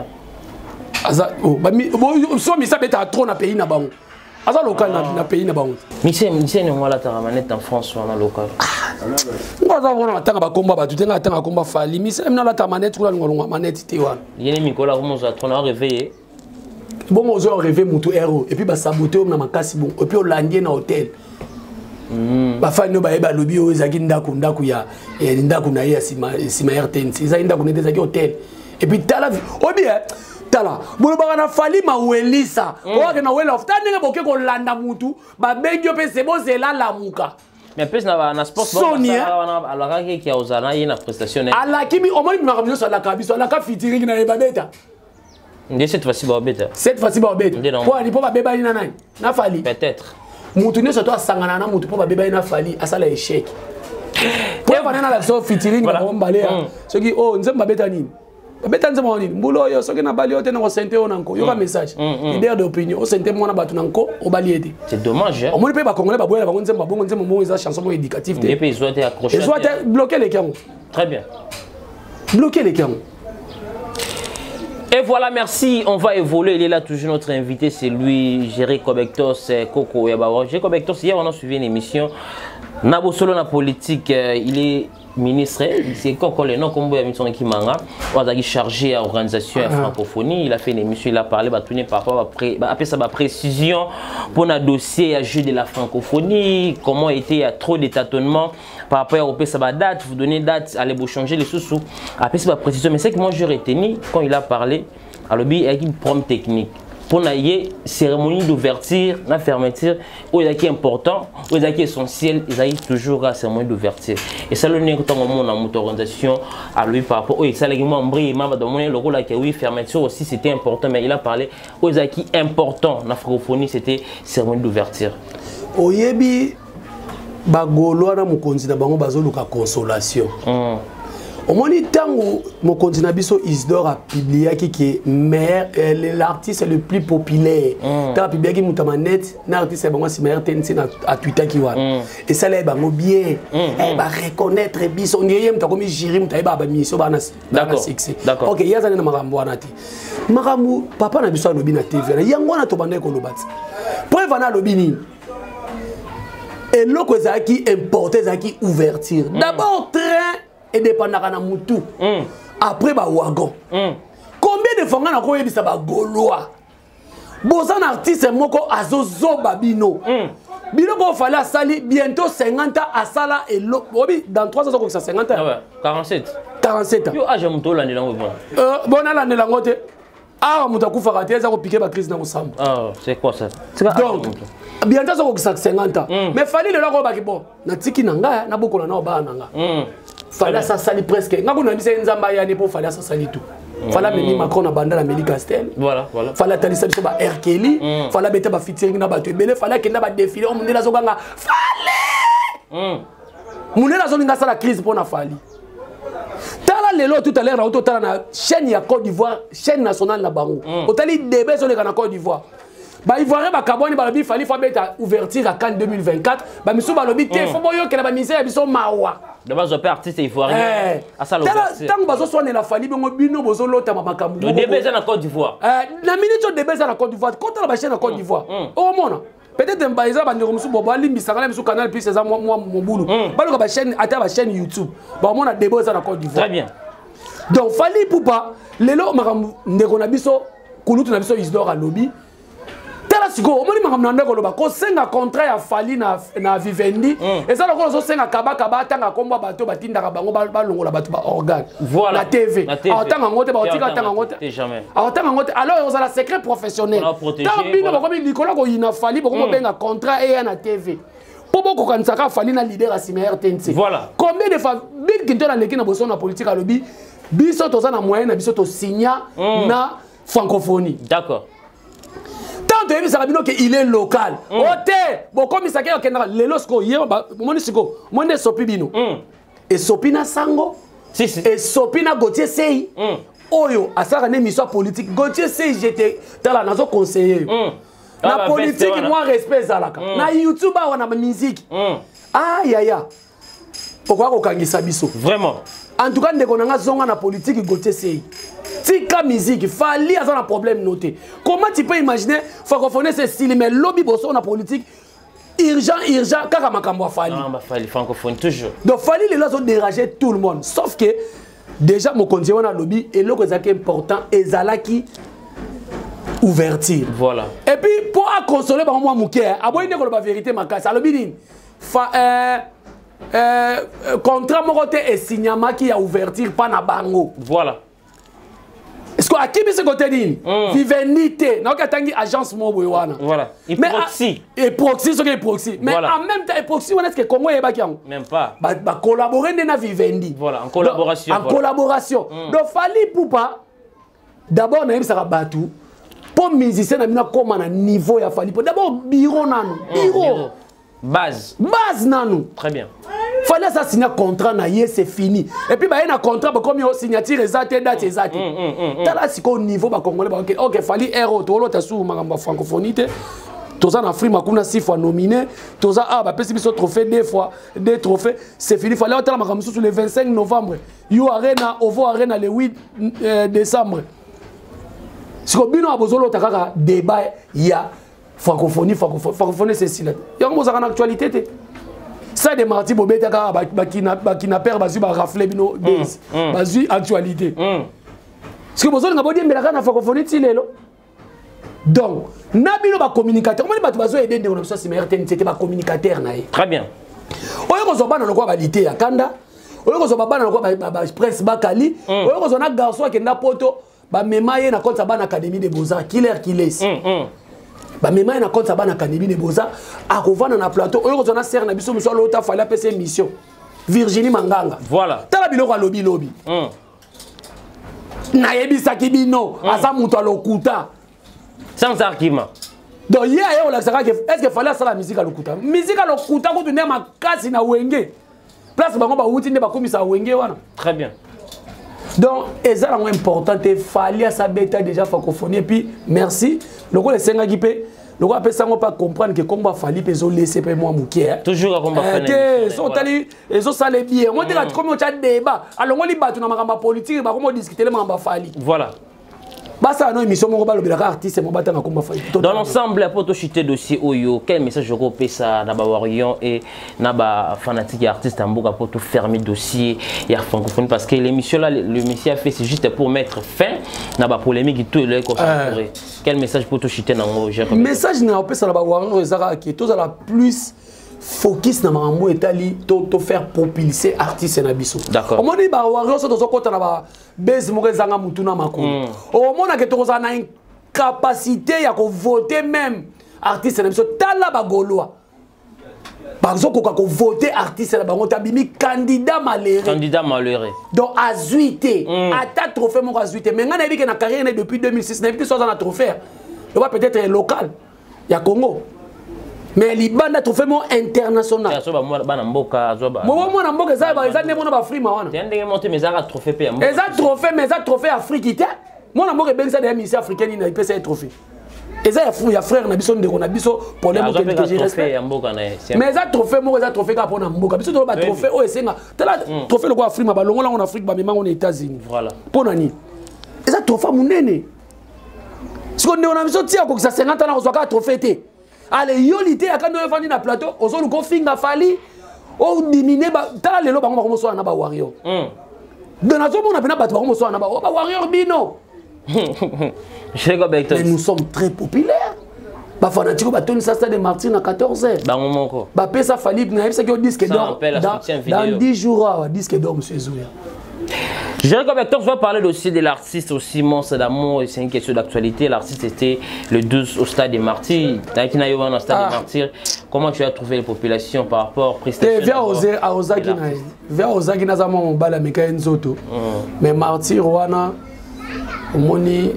Aza oh, so musicien abetaka trop na pays na bango, aza local na pays na bango. Musicien niongo alataka manete en France wana local? Ngo aza wana, atanga bakombo ya bato te, nga atanga kombo Fally. Musicien mina alata maneti kuna, alongwalongwa maneti te wana. Ye ne mikolo akomozwa trop na réveillé. Bongo ozo rêve mutu ero et puis basabote oyo na makasi bongo, et puis olandi ye na hotel, bafani oyo baye balobi oyo ezalaki ndako ya ndako na ye ya nsima ya RTNC, ezalaki ndako nete, ezalaki hotel. Et puis tala obi tala bolobaka na Fally mawelisa, oyake na wela, tala ndenge boke kolanda mutu, babengi yo mpe se bozela lamuka. Mais plus na sport. Soni, hein? Wana alakaki eki ozala na ye na prestation na ye. Alaki bi, omoni makambo nyonso alaka biso, alaka featuring na ye, babeta. Nde cette fois-ci babeta. Cette fois-ci babeta. Nde na- Mpo ani? Mpo babebani na nani? Na Fally. Peut-être. Mutu nyonso to asangana na mutu mpo babebani na Fally, asala échec. Po evanda na biso featuring na bango mbale ya soki o nzembo babeta nini, babeta nzembo nini, mbula oyo soki nabali yo te, na kosente oyo na nko, yoka message, leader d'opinion, osente mwana bato na nko, obali ye te. C'est dommage, hein? Omoni mpe Bacongolais baboyela bango nzembo, babongo nzembo moko eza chanson moko éducative nde te. Mpe ezwa te, accroché. Ezwa te, bloqué eleki yango. Très bien. Bloqué eleki yango. Et voilà, merci. On va évoluer. Il est là toujours notre invité, c'est lui, Jerry Kobectos, Coco Yabawa. Jerry Kobectos, hier on a suivi une émission. Nabo Solo na politique, il est ministre, c'est encore le nom comme mission Kimanga, on a chargé à organisation ya francophonie. Il a fait une émission, il a parlé, bah, tourner par rapport à bah, après ça, bah, précision pour un dossier à jeu de la francophonie, comment était, il y a trop de tâtonnements par rapport à ça, bah, date, vous donnez date, allez vous changer les sous-sous. Après ça, bah, précision, mais c'est que moi j'ai retenu quand il a parlé, alors il y a une problème technique. Pour la cérémonie d'ouverture, la fermeture, où il y a important, où il y a essentiel, il y a toujours la cérémonie d'ouverture. Et ça, le nez, quand on a une organisation à lui par rapport, oui, ça, les membres, il m'a demandé le rôle qui oui, fermeture aussi, c'était important, mais il a parlé, où il y a qui important, la francophonie, c'était cérémonie d'ouverture. Oyebi, Bagaulois na mokonzi na bango bazoluka consolation. Omoni ntango mokonzi na biso Isidore apubliaki ke meilleur, l'artiste le plus populaire, ntango apubliaki moto ya manete na artiste ya bango nsima ya RTNC na atwitaki wana, esala ye bango bien. Eh, bareconnaître biso ndie ye moto akomi jury, moto ayebaka bamission bana bana succès. Ok, ye azali na makambo wana te. Makambo papa na biso alobi na TV wana, yango wana tobandaki koloba ti po evana alobi nini, eloko ezalaki importe ezalaki ouverture. D'abord train edépendaka na mutu, après bawagon. Combien de fois nga nakoyebisa Bagaulois, boza na artiste moko azozoba bino, biloko oFally asali bientôt 50 ans, asala elo obi dans 3 ans azokokisa 50 ans. Ah ouais, 47. 47 ans. Yo âge ya moto olandela yango bon. Bon, nalandela yango te, awa moto akufaka te, eza kopike bacrise na kosamba. Ah, c'est quoi ça? C'est quoi? Donc bientôt azokokisa 50 ans, mais Fally lelo akobaki bon, natiki na ngai, nabokola na obaa na nga. Fally asasali presque, nga kuna nabisa ye Nzambe ayani mpo Fally asasali tout. Fally amemi Macron na banda na Meli Castel. Fally atalisa biso ba Erkeli. Fally abeta bafeaturing na bato ebele. Fally akenda badéfilé oyo mondele azokanga Fally, mondele azolinga asala crise mpo na Fally. Tala lelo, tout à l'heure nauti otala na chaîne ya Côte d'Ivoire, chaîne nationale na bango. Otali débat ezoleka na Côte d'Ivoire, Baivoirien bakabwani, balobi Fally faut abeta ouverture ya CAN 2024, bamisu balobi te, faut boyokela bamusicien ya biso mawa. De base mpe artiste ivoirien Eh, asala tala ouverture. Ntango bazoswanela Fally bongo, bino bozolotama makambo Le moko. débat eza na Côte d'Ivoire? Eh, na minute oyo débat eza na Côte d'Ivoire. Kotala bachaîne na Côte d'Ivoire, okomona peut-être eza bandeko mosusu bo balimbisaka na misu, Canal Plus eza mwa mobulu, baluka bachaîne, ata bachaîne YouTube, bamona débat eza na Côte d'Ivoire. Très bien. Donc Fally Ipupa lelo, makambo ndeko na biso, kulutu na biso Isidore alobi, tala sikoyo omoni makambo na ndeko oloba, kosenga contrat ya Fally na Vivendi eza lokola ozosenga kabakaba atanga kombo ya bato batindaka bango balongola bato baorgane na TV. Na TV. Aotanga yango te, baotika Te atanga yango te. Te, jamais. Aotanga yango te, alors ozala secret professionnel. Mpona protéger, ntango bino bakomi likolo koyina Fally, bokomi obenga contrat eya na TV mpo bokokanisaka Fally na leader ya nsima ya RTNC. Combien de fois Bill Clinton aleki na bosono na politique, alobi biso toza na moyen na biso tosigna na francophonie. D'accord. Tant toyebisaka bino ke il est local, o te bokomisaki akendaka. Lelo sikoyo ye omoni sikoyo, omoni nde esopi bino, esopi na sango. Si, si. Esopi na Gautier Sei oyo asalaka na émission ya politique. Gautier Sei, jete tala, nazo conseiller yo na Ah, ba politique veste wana. Mwa respect ezalaka na YouTube awa na musique. Ah yaya, okoka kokangisa biso. Vraiment. En tout cas, ndeko na nga, zonga na politique. Gautier Sei, tika musique. Fally aza na problème no te. Comment tu peux imaginer, francophonie c'est style, mais lobi boso na politique, urgent urgent kaka makambo ya Fally? Non, bah, Fally, francophone, toujours. Donc Fally lelo azodéranger tout le monde, sauf que déjà mokonzi wana alobi eloko ezalaki important, ezalaki ouverture. Voilà. Et puis mpo aconsole bango mwa moke, aboyi nde koloba vérité makasi. Alobi nini? Fa, contrat moko te esignamaki ya ouverture mpa na bango. Voilà. Est ce que akimisi kote nini? Vivendi te, nayoki atangi agence moko boye wana. Voilà. Mais, Eproxy. Eproxy, soki eproxy, mais Voilà. en même temps eproxy wana, est ce que Congo eyebaki yango? Même pas. Bacollabore nde na Vivendi. Voilà, en collaboration, Donc, en voilà. collaboration. Donc Fally Ipupa, d'abord nayebisaka bato, mpo musicien na bino akóma na niveau ya Fally, mpo d'abord bureau nanu, bureau. Bureau. Base. Base nanu. Très bien. Fally asa signa contrat na ye, c'est fini. Et puis baye na contrat, bakomi o signature eza te, date eza te. Tala sikoyo niveau bacongolais baoke. Ok, Fally ero toolota su makambo ya francophonie te. Toza na Afrima kuna, six fois nominé. Toza awa, bapesi biso trophée deux fois, deux trophées, c'est fini. Fally otala makambo mosusu. Le 25 novembre, U Arena, Ovo Arena, le 8 décembre. Sikoyo bino bozolota kaka débat ya francophonie, francophonie, francophonie, c'est sila te. Yango bozalaka na actualité te. Stade des Martyrs bobeta kaka, bakidnappeurs bazwi, barafle bino base, bazwi actualité. Parce que bozolinga bodiembela kaka na francophonie ti lelo. Donc na bino bacommunicateur, omoni bato bazoyede ndeko na biso nsima RTNC te, bacommunicateur na ye. Très bien. Oyo kozwa bana lokola balite ya kanda, oyo kozwa babana lokola Prince Bakali, oyo kozwa na garçon akenda poto, bamema ye na compte ya bana Académie de Beaux-Arts, Killer Kiles, bamema ye na compte ya bana Académie de Beaux-Arts, akovanda na plateau. Oyo kozwa na sere na biso mosu alota Fally apesa émission, Virginie Manganga. Voilà. Tala biloko alobi lobi. Nayebisaki bino, aza moto alokuta. Sans argument. Donc ye aye kolakisaka ke est ce que Fally asala musique alokuta? Musique alokuta kutu nde makasi na Wenge, place bango bawuti nde bakomisa Wenge wana. Très bien. Donc eza nango important te. Fally asabeta déjà francophonie. Et puis merci, lokola esengaki mpe, lokola apesa yango mpe acomprendre ke kombo afali mpe ezolese mpe mwa moke. Toujours akomba. Te, so otali ezosala bien mo teka komi otya débat, alongoli bato na makambo ya politike, bakomi odiscutele makambo ya Fally. Voilà. Basala no émission moko, balobelaka artiste mo, batanga kombo Fally. Dans l'ensemble, pour tochuter dossier oyo, quel message okopesa na ba warrior et na ba fanatique ya artiste ya mboka pour tout fermer dossier ya francophonie? Parce que l'émission là, le monsieur a fait, c'est juste pour mettre fin na ba polémique tout le concentré. Quel message pour tochuter nango? Message na opesa na ba warrior ezaka ke tozala plus focus na makambo etali to faire propulser artiste na biso. D'accord. Omoni ba warrior, so tozokota na ba base moko ezanga mutu na makolo, omonake tokozala na incapacité ya kovote même artiste na biso. Tala bagaulois, bazokoka kovote artiste na bango te, abimi candidat malheureux. Candidat malheureux. Donc azwi te ata trophée moko, azwi te. Mais ngai nayebi ke na carrière na ye depuis 2006, nayebi te so aza na trophée loba peut-être local ya Congo, mais libanda, trophée moko international. Azwa ba bana mboka, azwa ba Mobo mwana mboka eza nde mona bafrima wana. Te, ndenge moko te, mais ezaka trophée mpe ya mboka. Eza trophée, mais eza trophée Afrique te. Mwana mboka ebengisa deya mission africaine nini epesa ye trophée? Eza ya frère na biso, ndeko na biso, problème. Azwa mpe okende ka que je trophée respecte. ya mboka na ye. Mais eza trophée moko, eza trophée kaka mpona mboka biso. Tolo batrophée oyo esenga, tala trophée lokola Afrima, balongola yango na Afrique, bamemango na États-Unis. Voilà. Mpo na nini? Eza trophée monene. Siko ndeko na biso tia akokisa 50 ans, akozwa kaka trophée te. Ale yoli te, yaka nde oyo ofandi na plateau, ozoluka ofinga Fally, odimine. Tala lelo bango bakomoswana na bawarrior. Donc nazomona mpena bato bakomoswana na bawarrior bino. Jego Becton. Mais nous sommes très populaires. Bafanatike oyo batondisa stade Martyr na 14 heures. Bango moko. Bapesa Fally, nayebisaki yo, disque Sans d'or appel à dans, soutien vidéo. dans 10 jours awa, disque d'or, monsieur ezoya. Jéricho Vector, je vais parler aussi de l'artiste aussi, Monstre d'amour, c'est une question d'actualité. L'artiste était le 12 au stade des Martyrs. Au stade des Martyrs. Comment tu as trouvé les populations par rapport aux prestations? Viens ozaki na viens ozaki na zama mobala meka nzoto. Mais Martyr wana omoni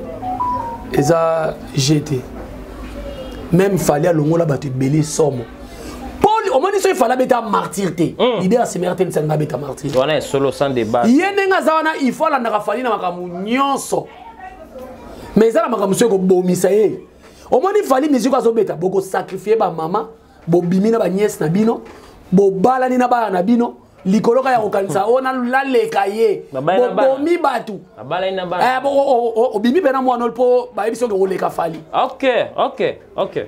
eza GT. Même fallait alongola bato ebele somo. Omoni so ifala beta martyr te. Leader semer te nsanga beta martyr. Wana solo sans débat. Ye ndenge aza wana il faut alandaka Fally na makambo nyonso. Mais eza na makambo so ekobomisa ye. Omoni Fally musique azobeta boko sacrifier ba mama, bobimi na ba nièce na bino, bobalani na bana na bino. Likolo ka ya kokanisa ona laleka ye. Bobomi batu. Babalani na bana. Obimi pe na mwana po bayebi soki oleka Fally. OK, OK, OK.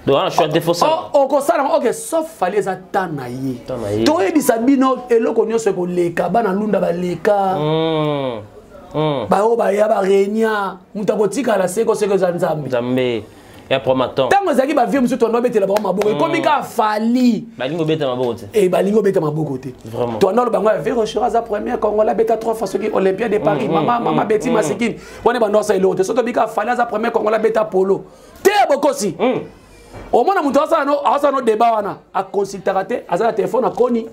Donc, je suis défaussé. Ok, sauf Fally eza ta na ye. Toyebisa bino eloko nyonso ekoleka bana lunda baleka. Ba oyo baya ba renia, mutu akotikala seko seko eza Nzambe. Nzambe. Ya promaton. Tango ezalaki ba vieux mosusu tondo betela bango maboko. Ekomi ka Fally. Balingo beta maboko te. Eh balingo beta maboko te. Vraiment. Tondo bango ya Vero Chira za premier Congolais beta 3 fois soki Olympia de Paris. Mama mama Betty Masikini. Wana bando sa eloko te. Soto bika Fally za premier Congolais beta polo. Te bokosi. Omona mutu asala no débat wana a consultera te, azala téléphone akoni.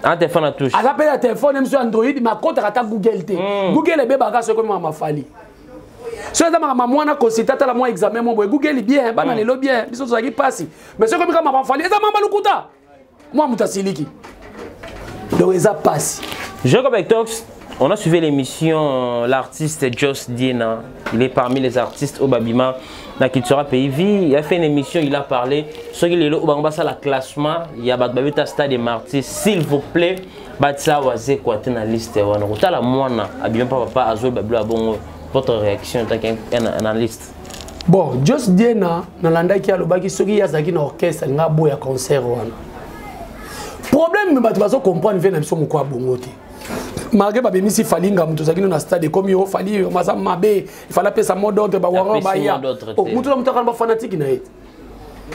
Un téléphone à touche. Aza pe na téléphone même sur Android ma kota kata Google te. Google ebeba ka soki mama Fally. So eza mama mwana consulta tala mwa examen mo boye Google bien bana lelo bien biso tozalaki pasi. Mais soki mika mama Fally eza mama lukuta. Mwa mutu asiliki. Donc eza pasi. Jacob Tox, on a suivi l'émission l'artiste Joss Diena, il est parmi les artistes au Babima dans Cultura Pays Vie. Il a fait une émission, il a parlé. Ce qui est au Bamba ça la classement, il y a Babita Stade des Martyrs, s'il vous plaît, Batsa Wazé quoi na liste wana. Kotala mwana abima papa Azo Bablo Abongo. Votre réaction en tant qu'analyste? Bon, Joss Diena nalandaki alobaki soki yazaki na orchestre nga boya concert wana. Problème bato bazo comprendre vena biso moko abongo te. Malgré babemisi Fally nga mutu ozalaki na stade comme yo Fally yo maza mabe, il fallait apesa mot d'ordre ba waro ba ya. Mutu na mutu akana ba fanatique na ye.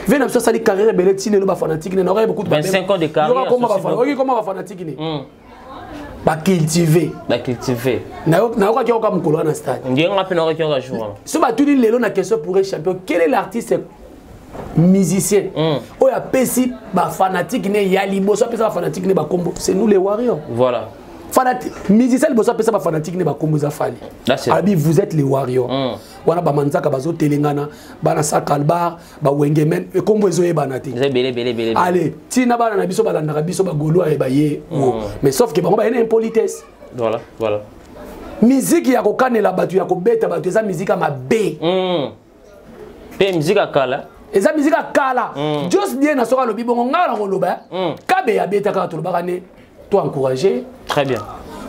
Vena biso sali carrière ebele ti lelo ba fanatique na na beaucoup 25 ans de carrière. Yo koma ba fanatique, koma ba fanatique ni. Ba cultiver. Ba cultiver. Na yo ka yoka mukolo na stade. Ngenga pe na yoka jour. So ba tuni lelo na question pour un champion, quel est l'artiste musicien oyo apesi ba fanatique ne ya liboso apesa ba fanatique ne ba kombo, c'est nous les warriors. Voilà. Fanatique musicien liboso apesa ba fanatique ne ba kombo za Fally. Abi vous êtes les warriors. Wana ba manzaka bazo telengana, bana sakalbar, ba wengemen e kombo ezo yebana te. Bele bele bele. Allez, tina bana na biso balanda biso ba golois e ba ye. Mais sauf que bango ba ene impolitesse. Voilà, voilà. Musique ya kokanela batu ya kobeta batu eza musique ya mabe. Pe musique ya kala. Eza musique ya kala. Jos bien na soka lobi bongo ngala koloba. Kabe ya beta kaka tolobaka ne to encourager. Très bien.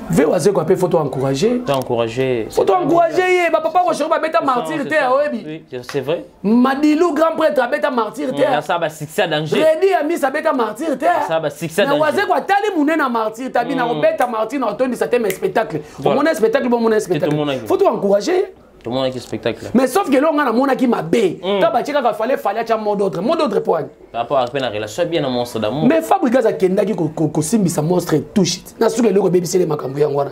Ve waze quoi pe faut to encourager. To encourager. Faut to encourager ye ba papa rocher ba beta martyr te oyebi. Oui, c'est vrai. Madilou grand prêtre beta martyr te. Ça ba succès danger. Redi Amis beta martyr te. Ça ba succès danger. Na waze quoi tali munena martyr tabi na beta martyr na otondi ça thème spectacle. Mon spectacle bon mon spectacle. Faut to encourager. Tout le monde qui spectacle. Mais sauf que là on a mon qui m'a bé. Quand ba tcheka fallait tcha mot d'autre. Mot d'autre point. Par rapport à la relation bien monstre d'amour. Mais Fabregas a kendaki ko simbisa monstre touche. Na suka eloko bebisi le makambo yango wana.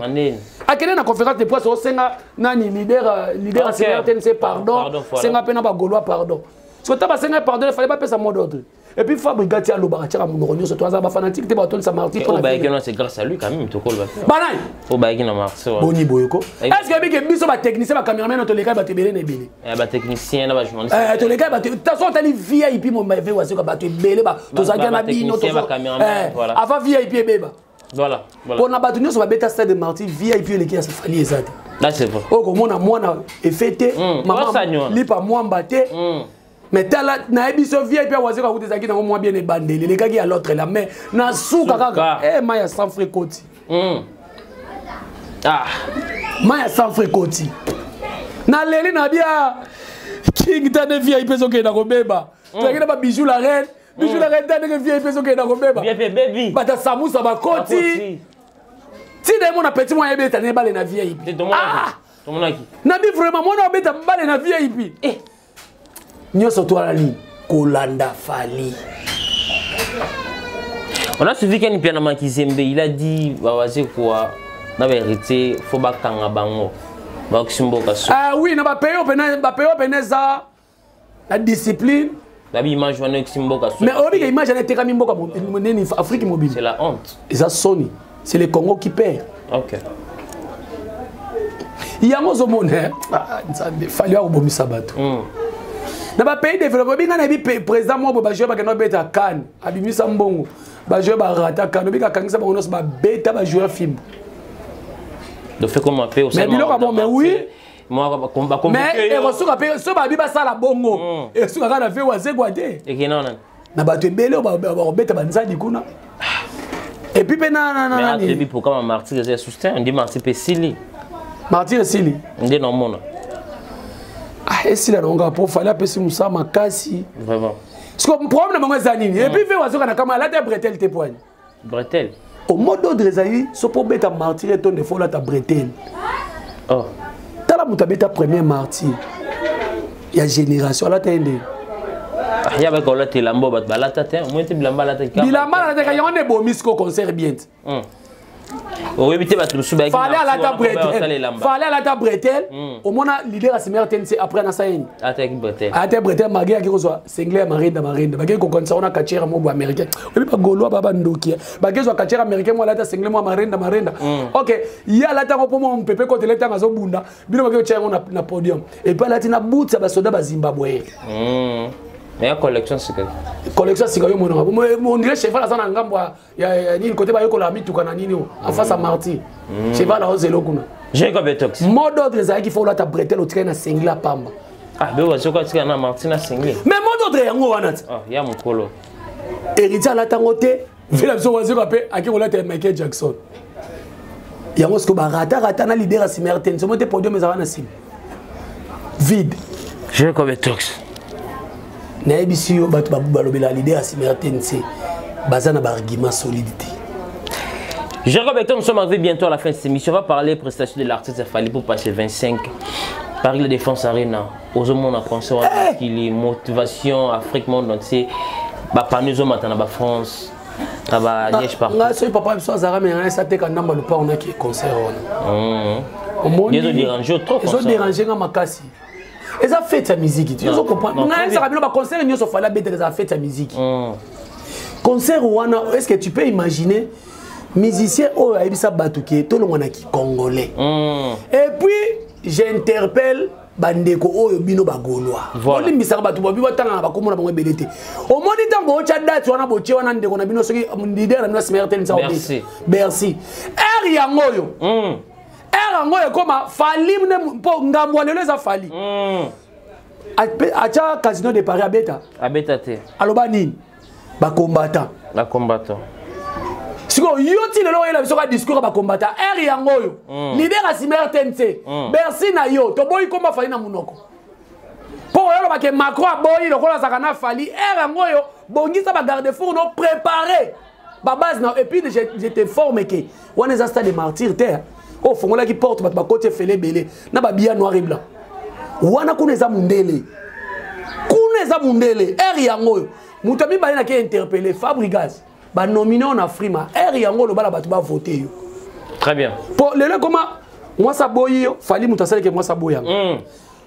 Akende na conférence de presse osenga nani leader leader CRTNC pardon. Senga pe na ba Gaulois pardon. So ta ba senga pardon, il fallait pas pesa mot d'autre. Et puis Fabregas tia lobaka tia monoko nyonso to aza ba fanatique te ba tonisa martyr pona. Ba yaki c'est grâce à lui quand même to kolba. Banai. O ba yaki na martyr. Boni boyoko. Est-ce que bike biso ba technicien ba cameraman to leka ba tebele na ebele. Eh ba technicien na ba journaliste. Eh to leka ba ta so tali VIP mo ba ve wazika ba tebele ba to zaki na bino to voilà. Avant VIP ebeba. Voilà, voilà. Pona bato nyonso ba beta stade de martyr VIP eleki ya Fally ezate. Là c'est vrai. O komona mwana efete mama lipa mwamba te. Mais tala na ebiso VIP wazika kuta zaki na moi bien ebandeli les gars qui à l'autre là mais na suka kaka eh maya sans frais koti. Ah maya sans frais koti. Na leli na bia king ta de VIP soke na kobeba. Tokena ba bijou la reine, bijou la reine ta de VIP soke na kobeba. VIP baby. Bata samusa ba koti. Ti de mon petit moi ebeta ne bale na VIP. Ah tomonaki. Na bi vraiment moi na beta bale na VIP. Eh nyonso toala nini kolanda Fally. On a suivi Ken Piana Makizembe, il a dit bawaze quoi Na ba héritier faut bakanga bango. Bakisi mboka so. Ah oui, na ba pays pena ba pays pena za la discipline. Babi image wana ekisi mboka so. Mais oyebi ke image wana etekami mboka nini Afrique mobile. C'est la honte. Eza soni. C'est le Congo qui perd. OK. Yango ozomona Nzambe Fally akobomisa bato. Na ba pays développé binga na bi président moko ba joueur bakenda beta CAN abimisa mbongo ba joueur ba rata CAN obika akangisa bango nyonso ba beta ba joueur film. Donc fait comment fait Mais biloko bon mais oui mais ekosuka mpe so babi basala bongo esuka kaka na ve wazekwa te na bato ebele oyo bakobeta banzadi kuna et puis mpe nanayebi pourquoi martyr eza soutien ndi martyr mpe esili martyr esili nde naomona esila nango kaka mpo Fally apesi mosala makasi vraiment siko problème na bango eza nini et puis ve wazoka na kama alata bretelle te poani bretelle au mot d'ordre ezali so mpo obeta martyr etonde fo olata bretelle. Oh. Tala moto abeta premier martyr ya génération alata ye ndenge ya baka olata elamba bato balata te omoi te bilamba alata bilamba alataka yango nde ebomi siko concert bien te. Oyebi te bato mosusu Fally alata bretelle, Fally alata bretelle. Omona leader asimere te nse après nasa yeni alataki bretelle, alata bretelle malgré aki kozwa singlet ya marinda marinda bakei kokanisa wana catcheur mo américain. Oyebi bagaulois ba bandoki bakei zwa catcheur américain mo alata singlet mo marinda marinda. Ok, ye alata yango mpo mo mopepe kotele ntango azobunda bino bakei kotia yango na podium. Et puis alati na boot ya basoda bazimbabwe. Mais ya collection sika. Collection sika yo monaka on dirait cheval aza na ngambo ya nini kote bayekolaka mituka na nini en face ya martyr cheval aozelo kuna. Jacob Etox. Mot d'ordre ezalaki fo olata bretelle otikali na singlet pamba. Ah, be wazoka tika na martyr na singlet. Mais mot d'ordre yango wana ti. Ah, ya mokolo. Héritier alata yango te, vela biso wazoka mpe ake kolata ya Michael Jackson. Yango siko barata rata na leader asimere te, nsomo te podium ezalaka na nsima. Vide. Jacob Etox. Nayebisi yo bato balobela leader asimere te nse baza na baargument solide te. Jacob Hector, nous sommes arrivés bientôt à la fin de cette émission. On va parler prestation de l'artiste Fally pour passer 25 Paris la Défense Arena. Ozomona concert hey! Motivation Afrique monde entier. Ba panneaux zo matana ba France. Na ba Liège partout. Nga soki papa biso azalaka me ngai sateka ndamba lopango naki concert wana. Omoni ezo déranger trop. Ezo déranger nga makasi. Eza fête ya musique. Tu ozo comprendre. Ngai ezaka bino ba concert nyonso Fally abetaka eza fête ya musique. Concert wana, est-ce que tu peux imaginer musicien oyo ayebisa bato ke tolongwa na kicongolais? Et puis j'interpelle bandeko oyo bino bagaulois. Olimbisaka bato babi batanga na bakomona bango ebele te. Omoni ntango bootya date wana botie wana ndeko na bino soki leader na bino asimere te nisa Bercy. Heure yango oyo. Heure yango oyo ekoma Fally mpo ngambo ya lelo eza Fally. Atya Casino de Paris abeta. Abeta te. Aloba nini? Ba combattant. Ba combattant. Sikoyo yo ti lelo oyela biso ka discours ya bacombattant heure yango oyo. Leader asimere te nse. Bercy na yo toboyi komba Fally na monoko. Mpo oyo olobake Macron aboyi lokola azalaka na Fally heure yango oyo bongisa ba garde-fou no préparer ba base na et puis je t'informe que wana eza stade de martyr te. Oyo fongolaki porte bato bakoti efele ebele na babia noir et blanc. Wana kuna eza mundele. Kuna eza mundele heure yango oyo. Moto ya mibale nake interpellé Fabregas. Ba nominé en Afrima heure yango lobala bato ba voter yo. Très bien. Po lelo koma mwasa boyi yo Fally moto asaleke mwasa boyi yango.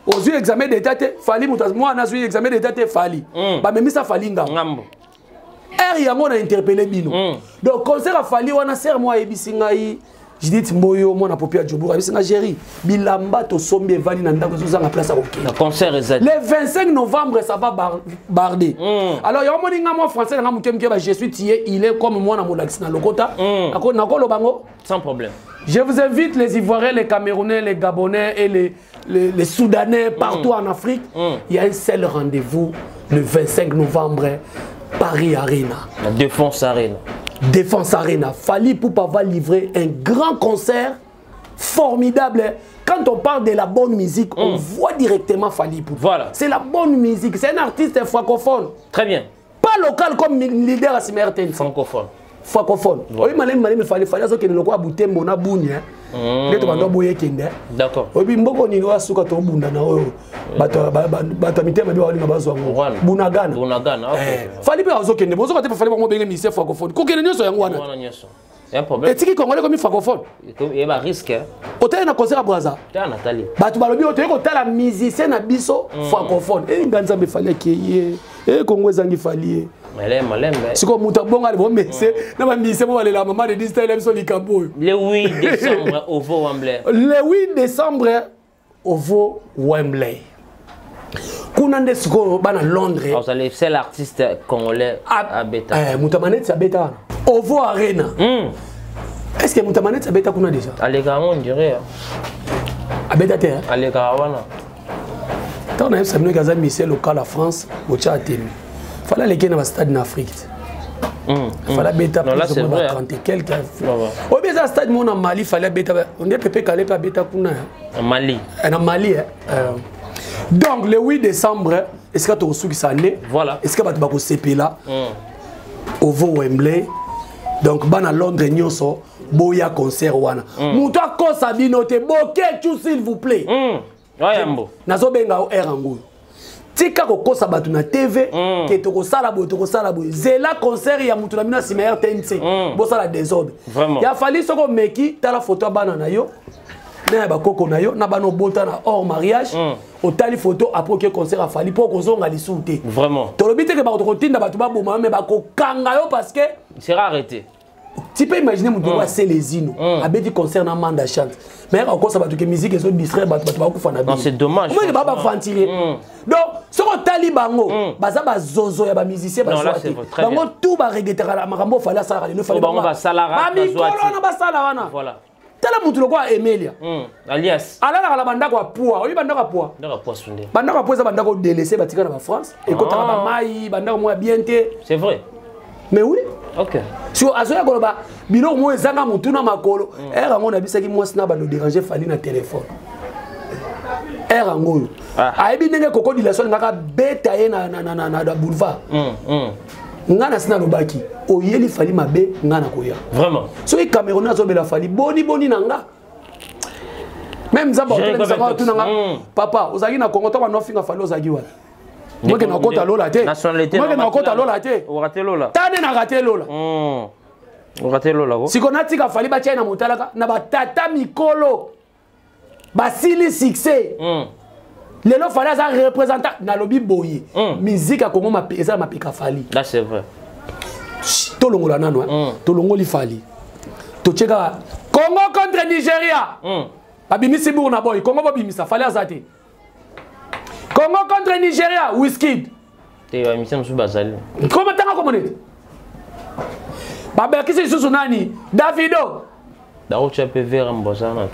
Ozwi examen d'état te Fally moto mwana azwi examen d'état te Fally. Bamemisa Fally ngambo. Heure yango na interpellé bino. Donc concert a Fally wana ser moi ayebisi ngai Judith Mboyo mwana popi ya Djobour ayebisi ngai Jerry bilamba tosombi evandi na ndako ezozanga place ya kokende. Na concert ezali. Le 25 novembre ça va barder. Alors yango moni nga moi français nga muke muke ba je suis tié il est comme moi na molakisi na lokota. Nako nakoloba ngo sans problème. Je vous invite les Ivoiriens, les Camerounais, les Gabonais et les Soudanais partout en Afrique. Il y a un seul rendez-vous le 25 novembre, Paris Arena. La Défense Arena. Défense Arena. Fally Ipupa va livrer un grand concert formidable. Quand on parle de la bonne musique, on voit directement Fally Ipupa. Voilà. C'est la bonne musique. C'est un artiste francophone. Très bien. Pas local comme leader à Simerten. Francophone. Francophone. Voilà. Oui, malem, malem, Fally, Fally, azo kende lokwa Butembo na Bunia. Nde to bando boye kende. D'accord. Obi mboko nini wa suka to bunda na oyo. Bato ba, ba, bato mitema bi walinga bazwa ngo. Rwanda. Bunagana. Bunagana, okay. Fally pe azo kende. Bozo ka te Fally bango benge ministère francophone. Ko kende nyoso yango wana. Wana nyoso. Etiki Congolais komi francophone. Otali na concert ya Braza, bato balobi oyo toyei kotala musicien na biso francophone. E nga Nzambe, Fally akeye e Kongo ezangi Fally ye. Sikoyo moto abonga bomese na bamusicien mo balela mama de distyle biso likambo oyo. Le 8 décembre, OVO Wembley. Le 8 décembre, OVO Wembley, kuna nde sikoyo bana Londres. Ozali seul artiste congolais abeta. Moto ya maneti abeta wana, OVO Arena. Est ce que moto ya maneti abeta kuna déjà? Aleka yango, on dirait. Abeta te. Alekaka wana. Ntango nayebisa bino aza musicien local ya France, botya atemi Fally aleki na bastade na Afrique te. Fally abeta plus ou moins 30 et quelque. Oyebi, eza stade moko na Mali, Fally abeta nde Pepe Kale mpe abeta kuna. Na Mali. Na Mali. Donc le 8 décembre, esika tokosukisa année, esika bato bakosepela, OVO Wembley. Donc bana Londres nyonso boya concert wana. Moto akosa bino te, Boketu, s'il vous plaît. Oyambo. Nazobenga yo aire yango oyo. Tika kokosa bato na TV ke tokosala boye, tokosala boye. Zela concert ya motu na bino ya nsima ya RTNC, bosala désordre. Ya Fally, soki omeki, tala foto ya bana na yo na ya bakoko na yo na bana obota na hors mariage. Otali photo, après oke concert ya Fally mpo okozonga lisusu te. Tolobi te ke bato kotinda bato baboma yo, me bakokanga yo parce que Il sera arrêté. Tu peux imaginer moto oyo aselezino abeti concert na Manda Chante, mais akosa bato ke musique ezodistraire bato, bato bakufa na Non, c'est dommage. Omoni baa baaventurier. Donc soki otali bango, baza bazozo ya bamusicien. Non, là, bazwa c'est te. vrai, très Bango bien. tout baregretaka makambo Fally asalaka lelo. Fally Bango basalaka, bamikolo bazwa te. wana basala wana. Tala motu lokola Emelia. Alias. Alalaka na bandako ya poa. Oyebi bandako ya poa? Ndako poisson nde. Bandako ya poa eza bandako délaissé, batika na bafrance, ekotaka bamai, bandako moko ya bien te. C'est vrai. Mais oui. Siko azoya koloba biloko moko ezanga motu na makolo. Ere yango nabisaki mwasi na bando déranger Fally na telefone. Ere yango oyo ayebi ndenge Koko Dilaso alingaka beta ye na boulevard. Nga na si nalobaki, oyeli Fally mabe, nga na koya. Soki Cameroun azobela Fally boni boni na nga, même Nzambe Jerry aotelemisaka Gobetos. tuna nga. Papa, ozalaki na Congo ntango anofinga Fally, ozalaki wana? Moke nakota lola te. Nationalité. Moke nakota lola te. Orate lola. Tane na rate lola. Orate lola ko. Siko natika Fally, batia ye na motalaka na batata mikolo basili succès. Lelo Fally aza représentant. Nalobi boye, musique ya Congo eza na mapeka Fally. Là, c'est vrai. Tolongola nano, hein. Tolongoli Fally, totie kaka Congo contre Nigeria. Babimisi Burna Boy, Congo bobimisa Fally aza te. Congo contre Nigeria, Wizkid. Te, bamusicien mosusu bazali. Koma tanga komona ete babakisi lisusu nani, Davido. Dakotya mpe vera mbosana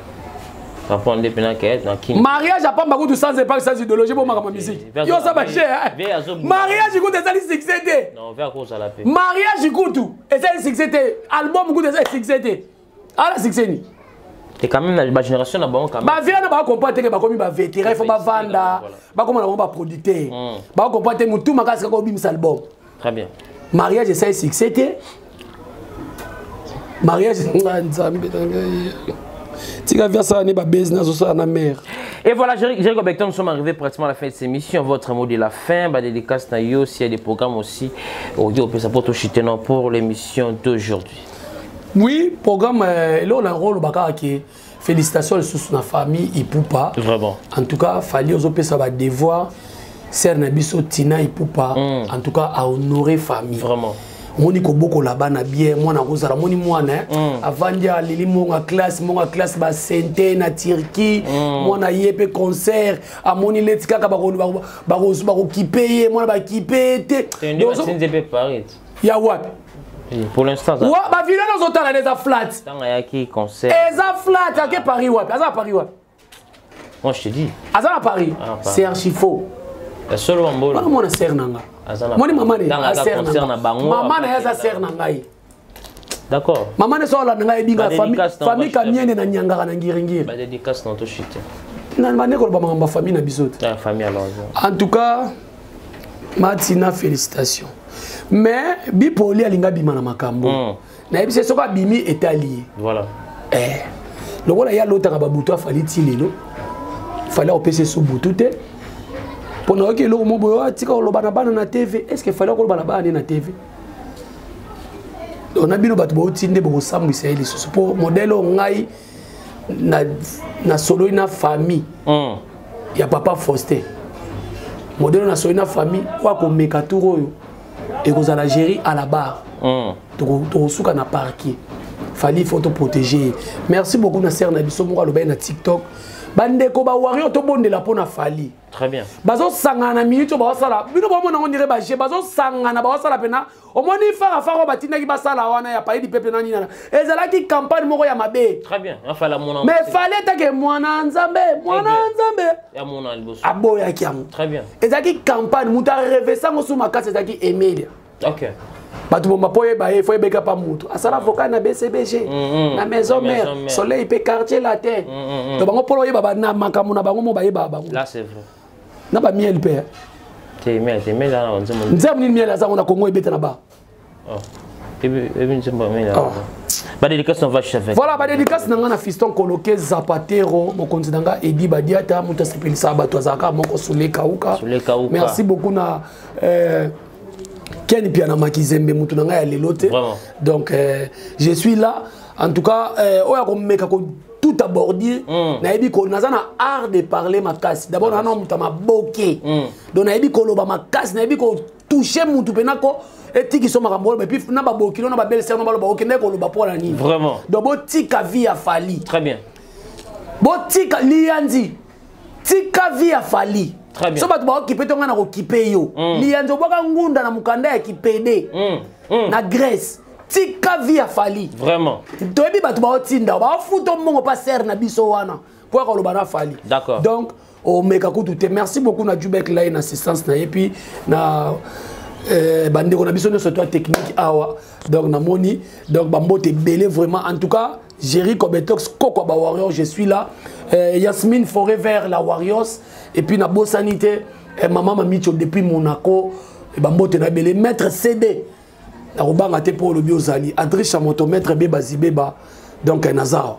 rapport nde mpena ke na Kini. Mariage apamba kutu sans épargne, sans idéologie. Bo makambo ya musique, yo oza bashe. Mariage kutu ezali succès te. Non, vera kozala mpe. Mariage kutu ezali succès te, album kutu ezali succès te, ala succès ni. Te, quand même na bagénération na bango quand même. Bavia na bacomprendre te ke bakomi bavétéran, il faut bavanda, bakoma na bango baproducteur. Bacomprendre te, motu makasi kaka obimisa album. Très bien. Mariage esali succès te. Mariage nga Nzambe na ngai, tika vi asala ne babese nazosala na mare. Et voilà, Jéricho Becton, nous sommes arrivés pratiquement à la fin de cette émission. Votre mot de la fin, bah, dédicace na yo, s'il y a des programmes aussi, au ça pour pour l'émission d'aujourd'hui. Oui, programme, là, on a un rôle, qui félicitations lisusu na famille Ipupa. Vraiment. En tout cas, Fally ozopesa badevoir sœur na biso Tina Ipupa. En tout cas, à honorer famille. Vraiment. Omoni kobokola bana bien, mwana kozala, moni mwana avandi, aleli mongo ya classe, mongo ya classe basente na Turquie. Mwana ye mpe concert, amoni leti kaka bakokipe ye, mwana bakipe ye te. Nde mpe Paris. Ya wapi? Pour l'instant. Bavideo nazotala nde eza flat. Ntango ayaki concert. Eza flat. Ake Paris wapi? Aza na Paris wapi? Moi, je te dis. Aza na Paris, c'est archi faux. Ya solo wambolo. Wana mwana sœur na nga. Moni mama ne aser na bango, mama na ye aza sœur na ngai. D'accord. Mama ne so alanda ngai, ebinga famille Kamiene na Nyangaka na Ngiringiri. Badédicace na toshite. Bande koloba makambo ya famille na biso te. Famille alors. En tout cas, Matina, félicitations. Mais Bipoli alinga bima na makambo. Nayebi se soki abimi, etali ye. Voilà. Lokola ye alotaka babutu, afali ti lelo Fally akopesa eso butu te. Mpo nayoki eloko mo boye, atika koloba na bana na TV. Est ce que Fally akoloba na bana ne na TV? Donc na bino bato bouti nde bokosambwisa ye lisusu mpo modèle oyo ngai nasololi na famille ya papa Faustin, modèle oyo nasololi na famille oyo akomeka tour oyo ekozala Géri à la barre. Tokosuka na parquet. Fally, faut toprotéger ye. Merci beaucoup na sere na biso moko alobaki na TikTok, bandeko bawarrior, tobondela mpo na Fally. Très bien. Bazosangana na minute oyo, bazosala bino bomona ngo ndire baje bazosangana, bazosala mpena. Omoni farafara oyo batindaki basala wana ya Palais du Peuple na nini wana, ezalaki campagne moko ya mabe. Très bien. Afala mona. Mais Fally etake mwana Nzambe, mwana Nzambe, Ya mona liboso. aboyaki yango. Très bien. Ezalaki campagne, moto arevesa yango su makasi ezalaki Emilia. Bato bomba mpo oyeba ye, fo yebeka pa motu asala vocal na BCBG, na Maison Maison Mère, Mère. Soleil mpe Quartier Latin. To bango mpona oyeba na makambo na bango mo bayebaka bango. Là, c'est vrai. Na bamiel mpe. Te miel te, miel na nzembo. Nzembo nini miel azango na Kongo ebeta na ba? Oh. Ebi nzembo miel. Oh. Ba dédicace, on va chef. Voilà, badédicace na nga na fiston Koloke Zapatero, mokonzi na nga Edi Badiata, moto asepelisaka bato, azalaka moko Sule Kauka. Sule Kauka. Merci beaucoup na Ken Piana Makizembe, moto na ngai ya lelo te. Vraiment. Donc je suis là en tout cas, oyo akomeka ko tout abordir, nayebi ko naza na art de parler makasi. D'abord naza na moto ya maboke, donc nayebi koloba makasi, nayebi kotouche mutu mpena ko etikiso makambo oyo, et puis na babokilo na babelle-sœur no baloba okende koloba mpo na nini. Vraiment. Donc botika vie ya Fally. Très bien. Botika liyanzi, tika vie ya Fally. Très bien. So bato baokipe to ngai na kokipe yo. Liyanzi, obwaka ngunda na mokanda ya kipede na Grèce. Tika vie ya Fally. Vraiment. Toyebi bato baotinda, baofuta mbongo mpa sere na biso wana po ya koloba na Fally. D'accord. Donc omeka kutu te. Merci beaucoup na Jubek Lai na assistance na ye, puis na bandeko na biso nyonso to ya technique awa. Donc namoni, donc bambote ebele vraiment. En tout cas, Jerry Kobetox Koko ba Warrior, je suis là, Yasmine Forever la Warriors, et puis na bosani te mama Mamicho depuis Monaco, et bambote na ebele. Maître CD nakobanga te mpo olobi ozali Adricha Moto, maître Beba Zibeba, donc nazar.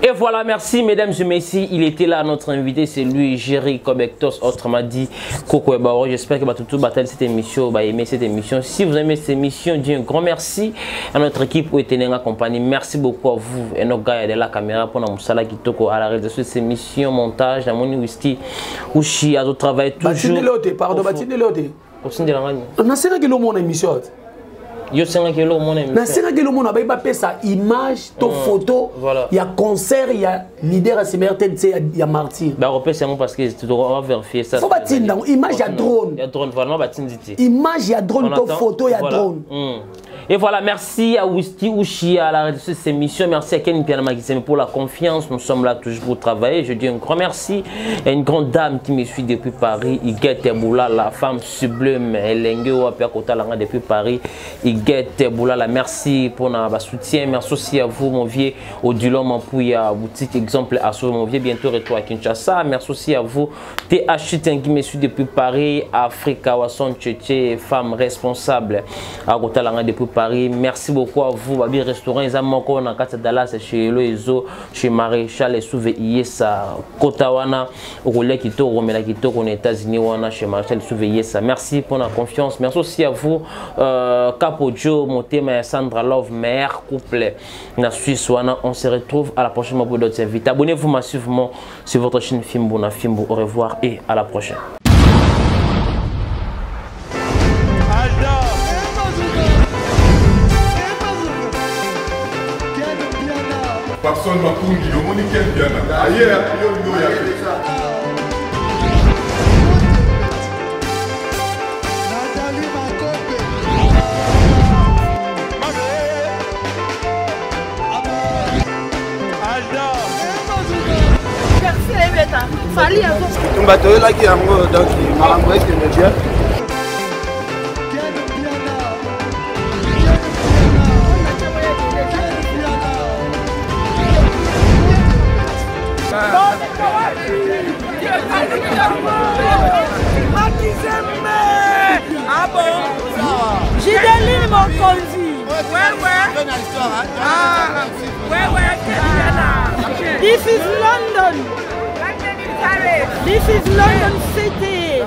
Et voilà, merci mesdames et messieurs. Il était là, notre invité, c'est lui, Jerry Kobectos, autrement dit, Coco Ebaro. J'espère que tout bataille cette émission, va aimer cette émission. Si vous aimez cette émission, dis un grand merci à notre équipe où était en compagnie. Merci beaucoup à vous et nos gars de la caméra pour nous salah kitoko à la réalisation de cette émission, montage, la Moni Whisky, Ushi, à d'autres travail toujours. Batindeli oyo te, pardon, batindeli oyo te. Osindela ngani? Nasengaki eloko mona émission te. Yo sengaki eloko mona émission. Nasengaki eloko mona, bayi bapesa image to photo Voilà. ya concert ya leader ya nsima RTNC ya Martyr. Bakopesa yango parce que on va vérifier ça. Fo batinda yango, image ya drone. Ya drone, vraiment batindi te. Image ya drone On to attend. photo ya Voilà. drone. Et voilà, merci à Whisky Ushi à la réalisation de cette émission. Merci à Ken Piana Makiseme pour la confiance. Nous sommes là toujours pour travailler. Je dis un grand merci à une grande dame qui me suit depuis Paris, Iguette Boula, la femme sublime. Elenge Wapia Kotalanga depuis Paris. Iguette Boula, merci pour notre soutien. Merci aussi à vous, mon vieux Odilon Mampouya, boutique exemple à mon vieux. Bientôt retour à Kinshasa. Merci aussi à vous, TH qui me suit depuis Paris, Africa Wasson Tchétché, femme responsable à Kotalanga depuis Paris. Merci beaucoup à vous, Babi Restaurant, ils ont manqué na kati Dallas chez Elo Ezo, chez Maréchal et Souve Yesa, Kotawana, Roulé Kito, Romela Kito, aux États-Unis, wana chez Maréchal Souve Yesa. Merci pour la confiance. Merci aussi à vous, Capo Joe, Motema et Sandra Love, meilleur couple na Suisse. Wana, on se retrouve à la prochaine pour d'autres invités. Abonnez-vous massivement sur votre chaîne Fimbu na Fimbu. Au revoir et à la prochaine. Papson Makungi, omoni Ken Piana. Aye, yo yo ya. Nathalie Makope. Tumba toyelaki yango, donc makambo ekende bien. Ken Piana. Ken Piana. Ken Piana. Ah bon. Gideline Mokonzi. Ouais. Ah, ouais. This is London. This is London City.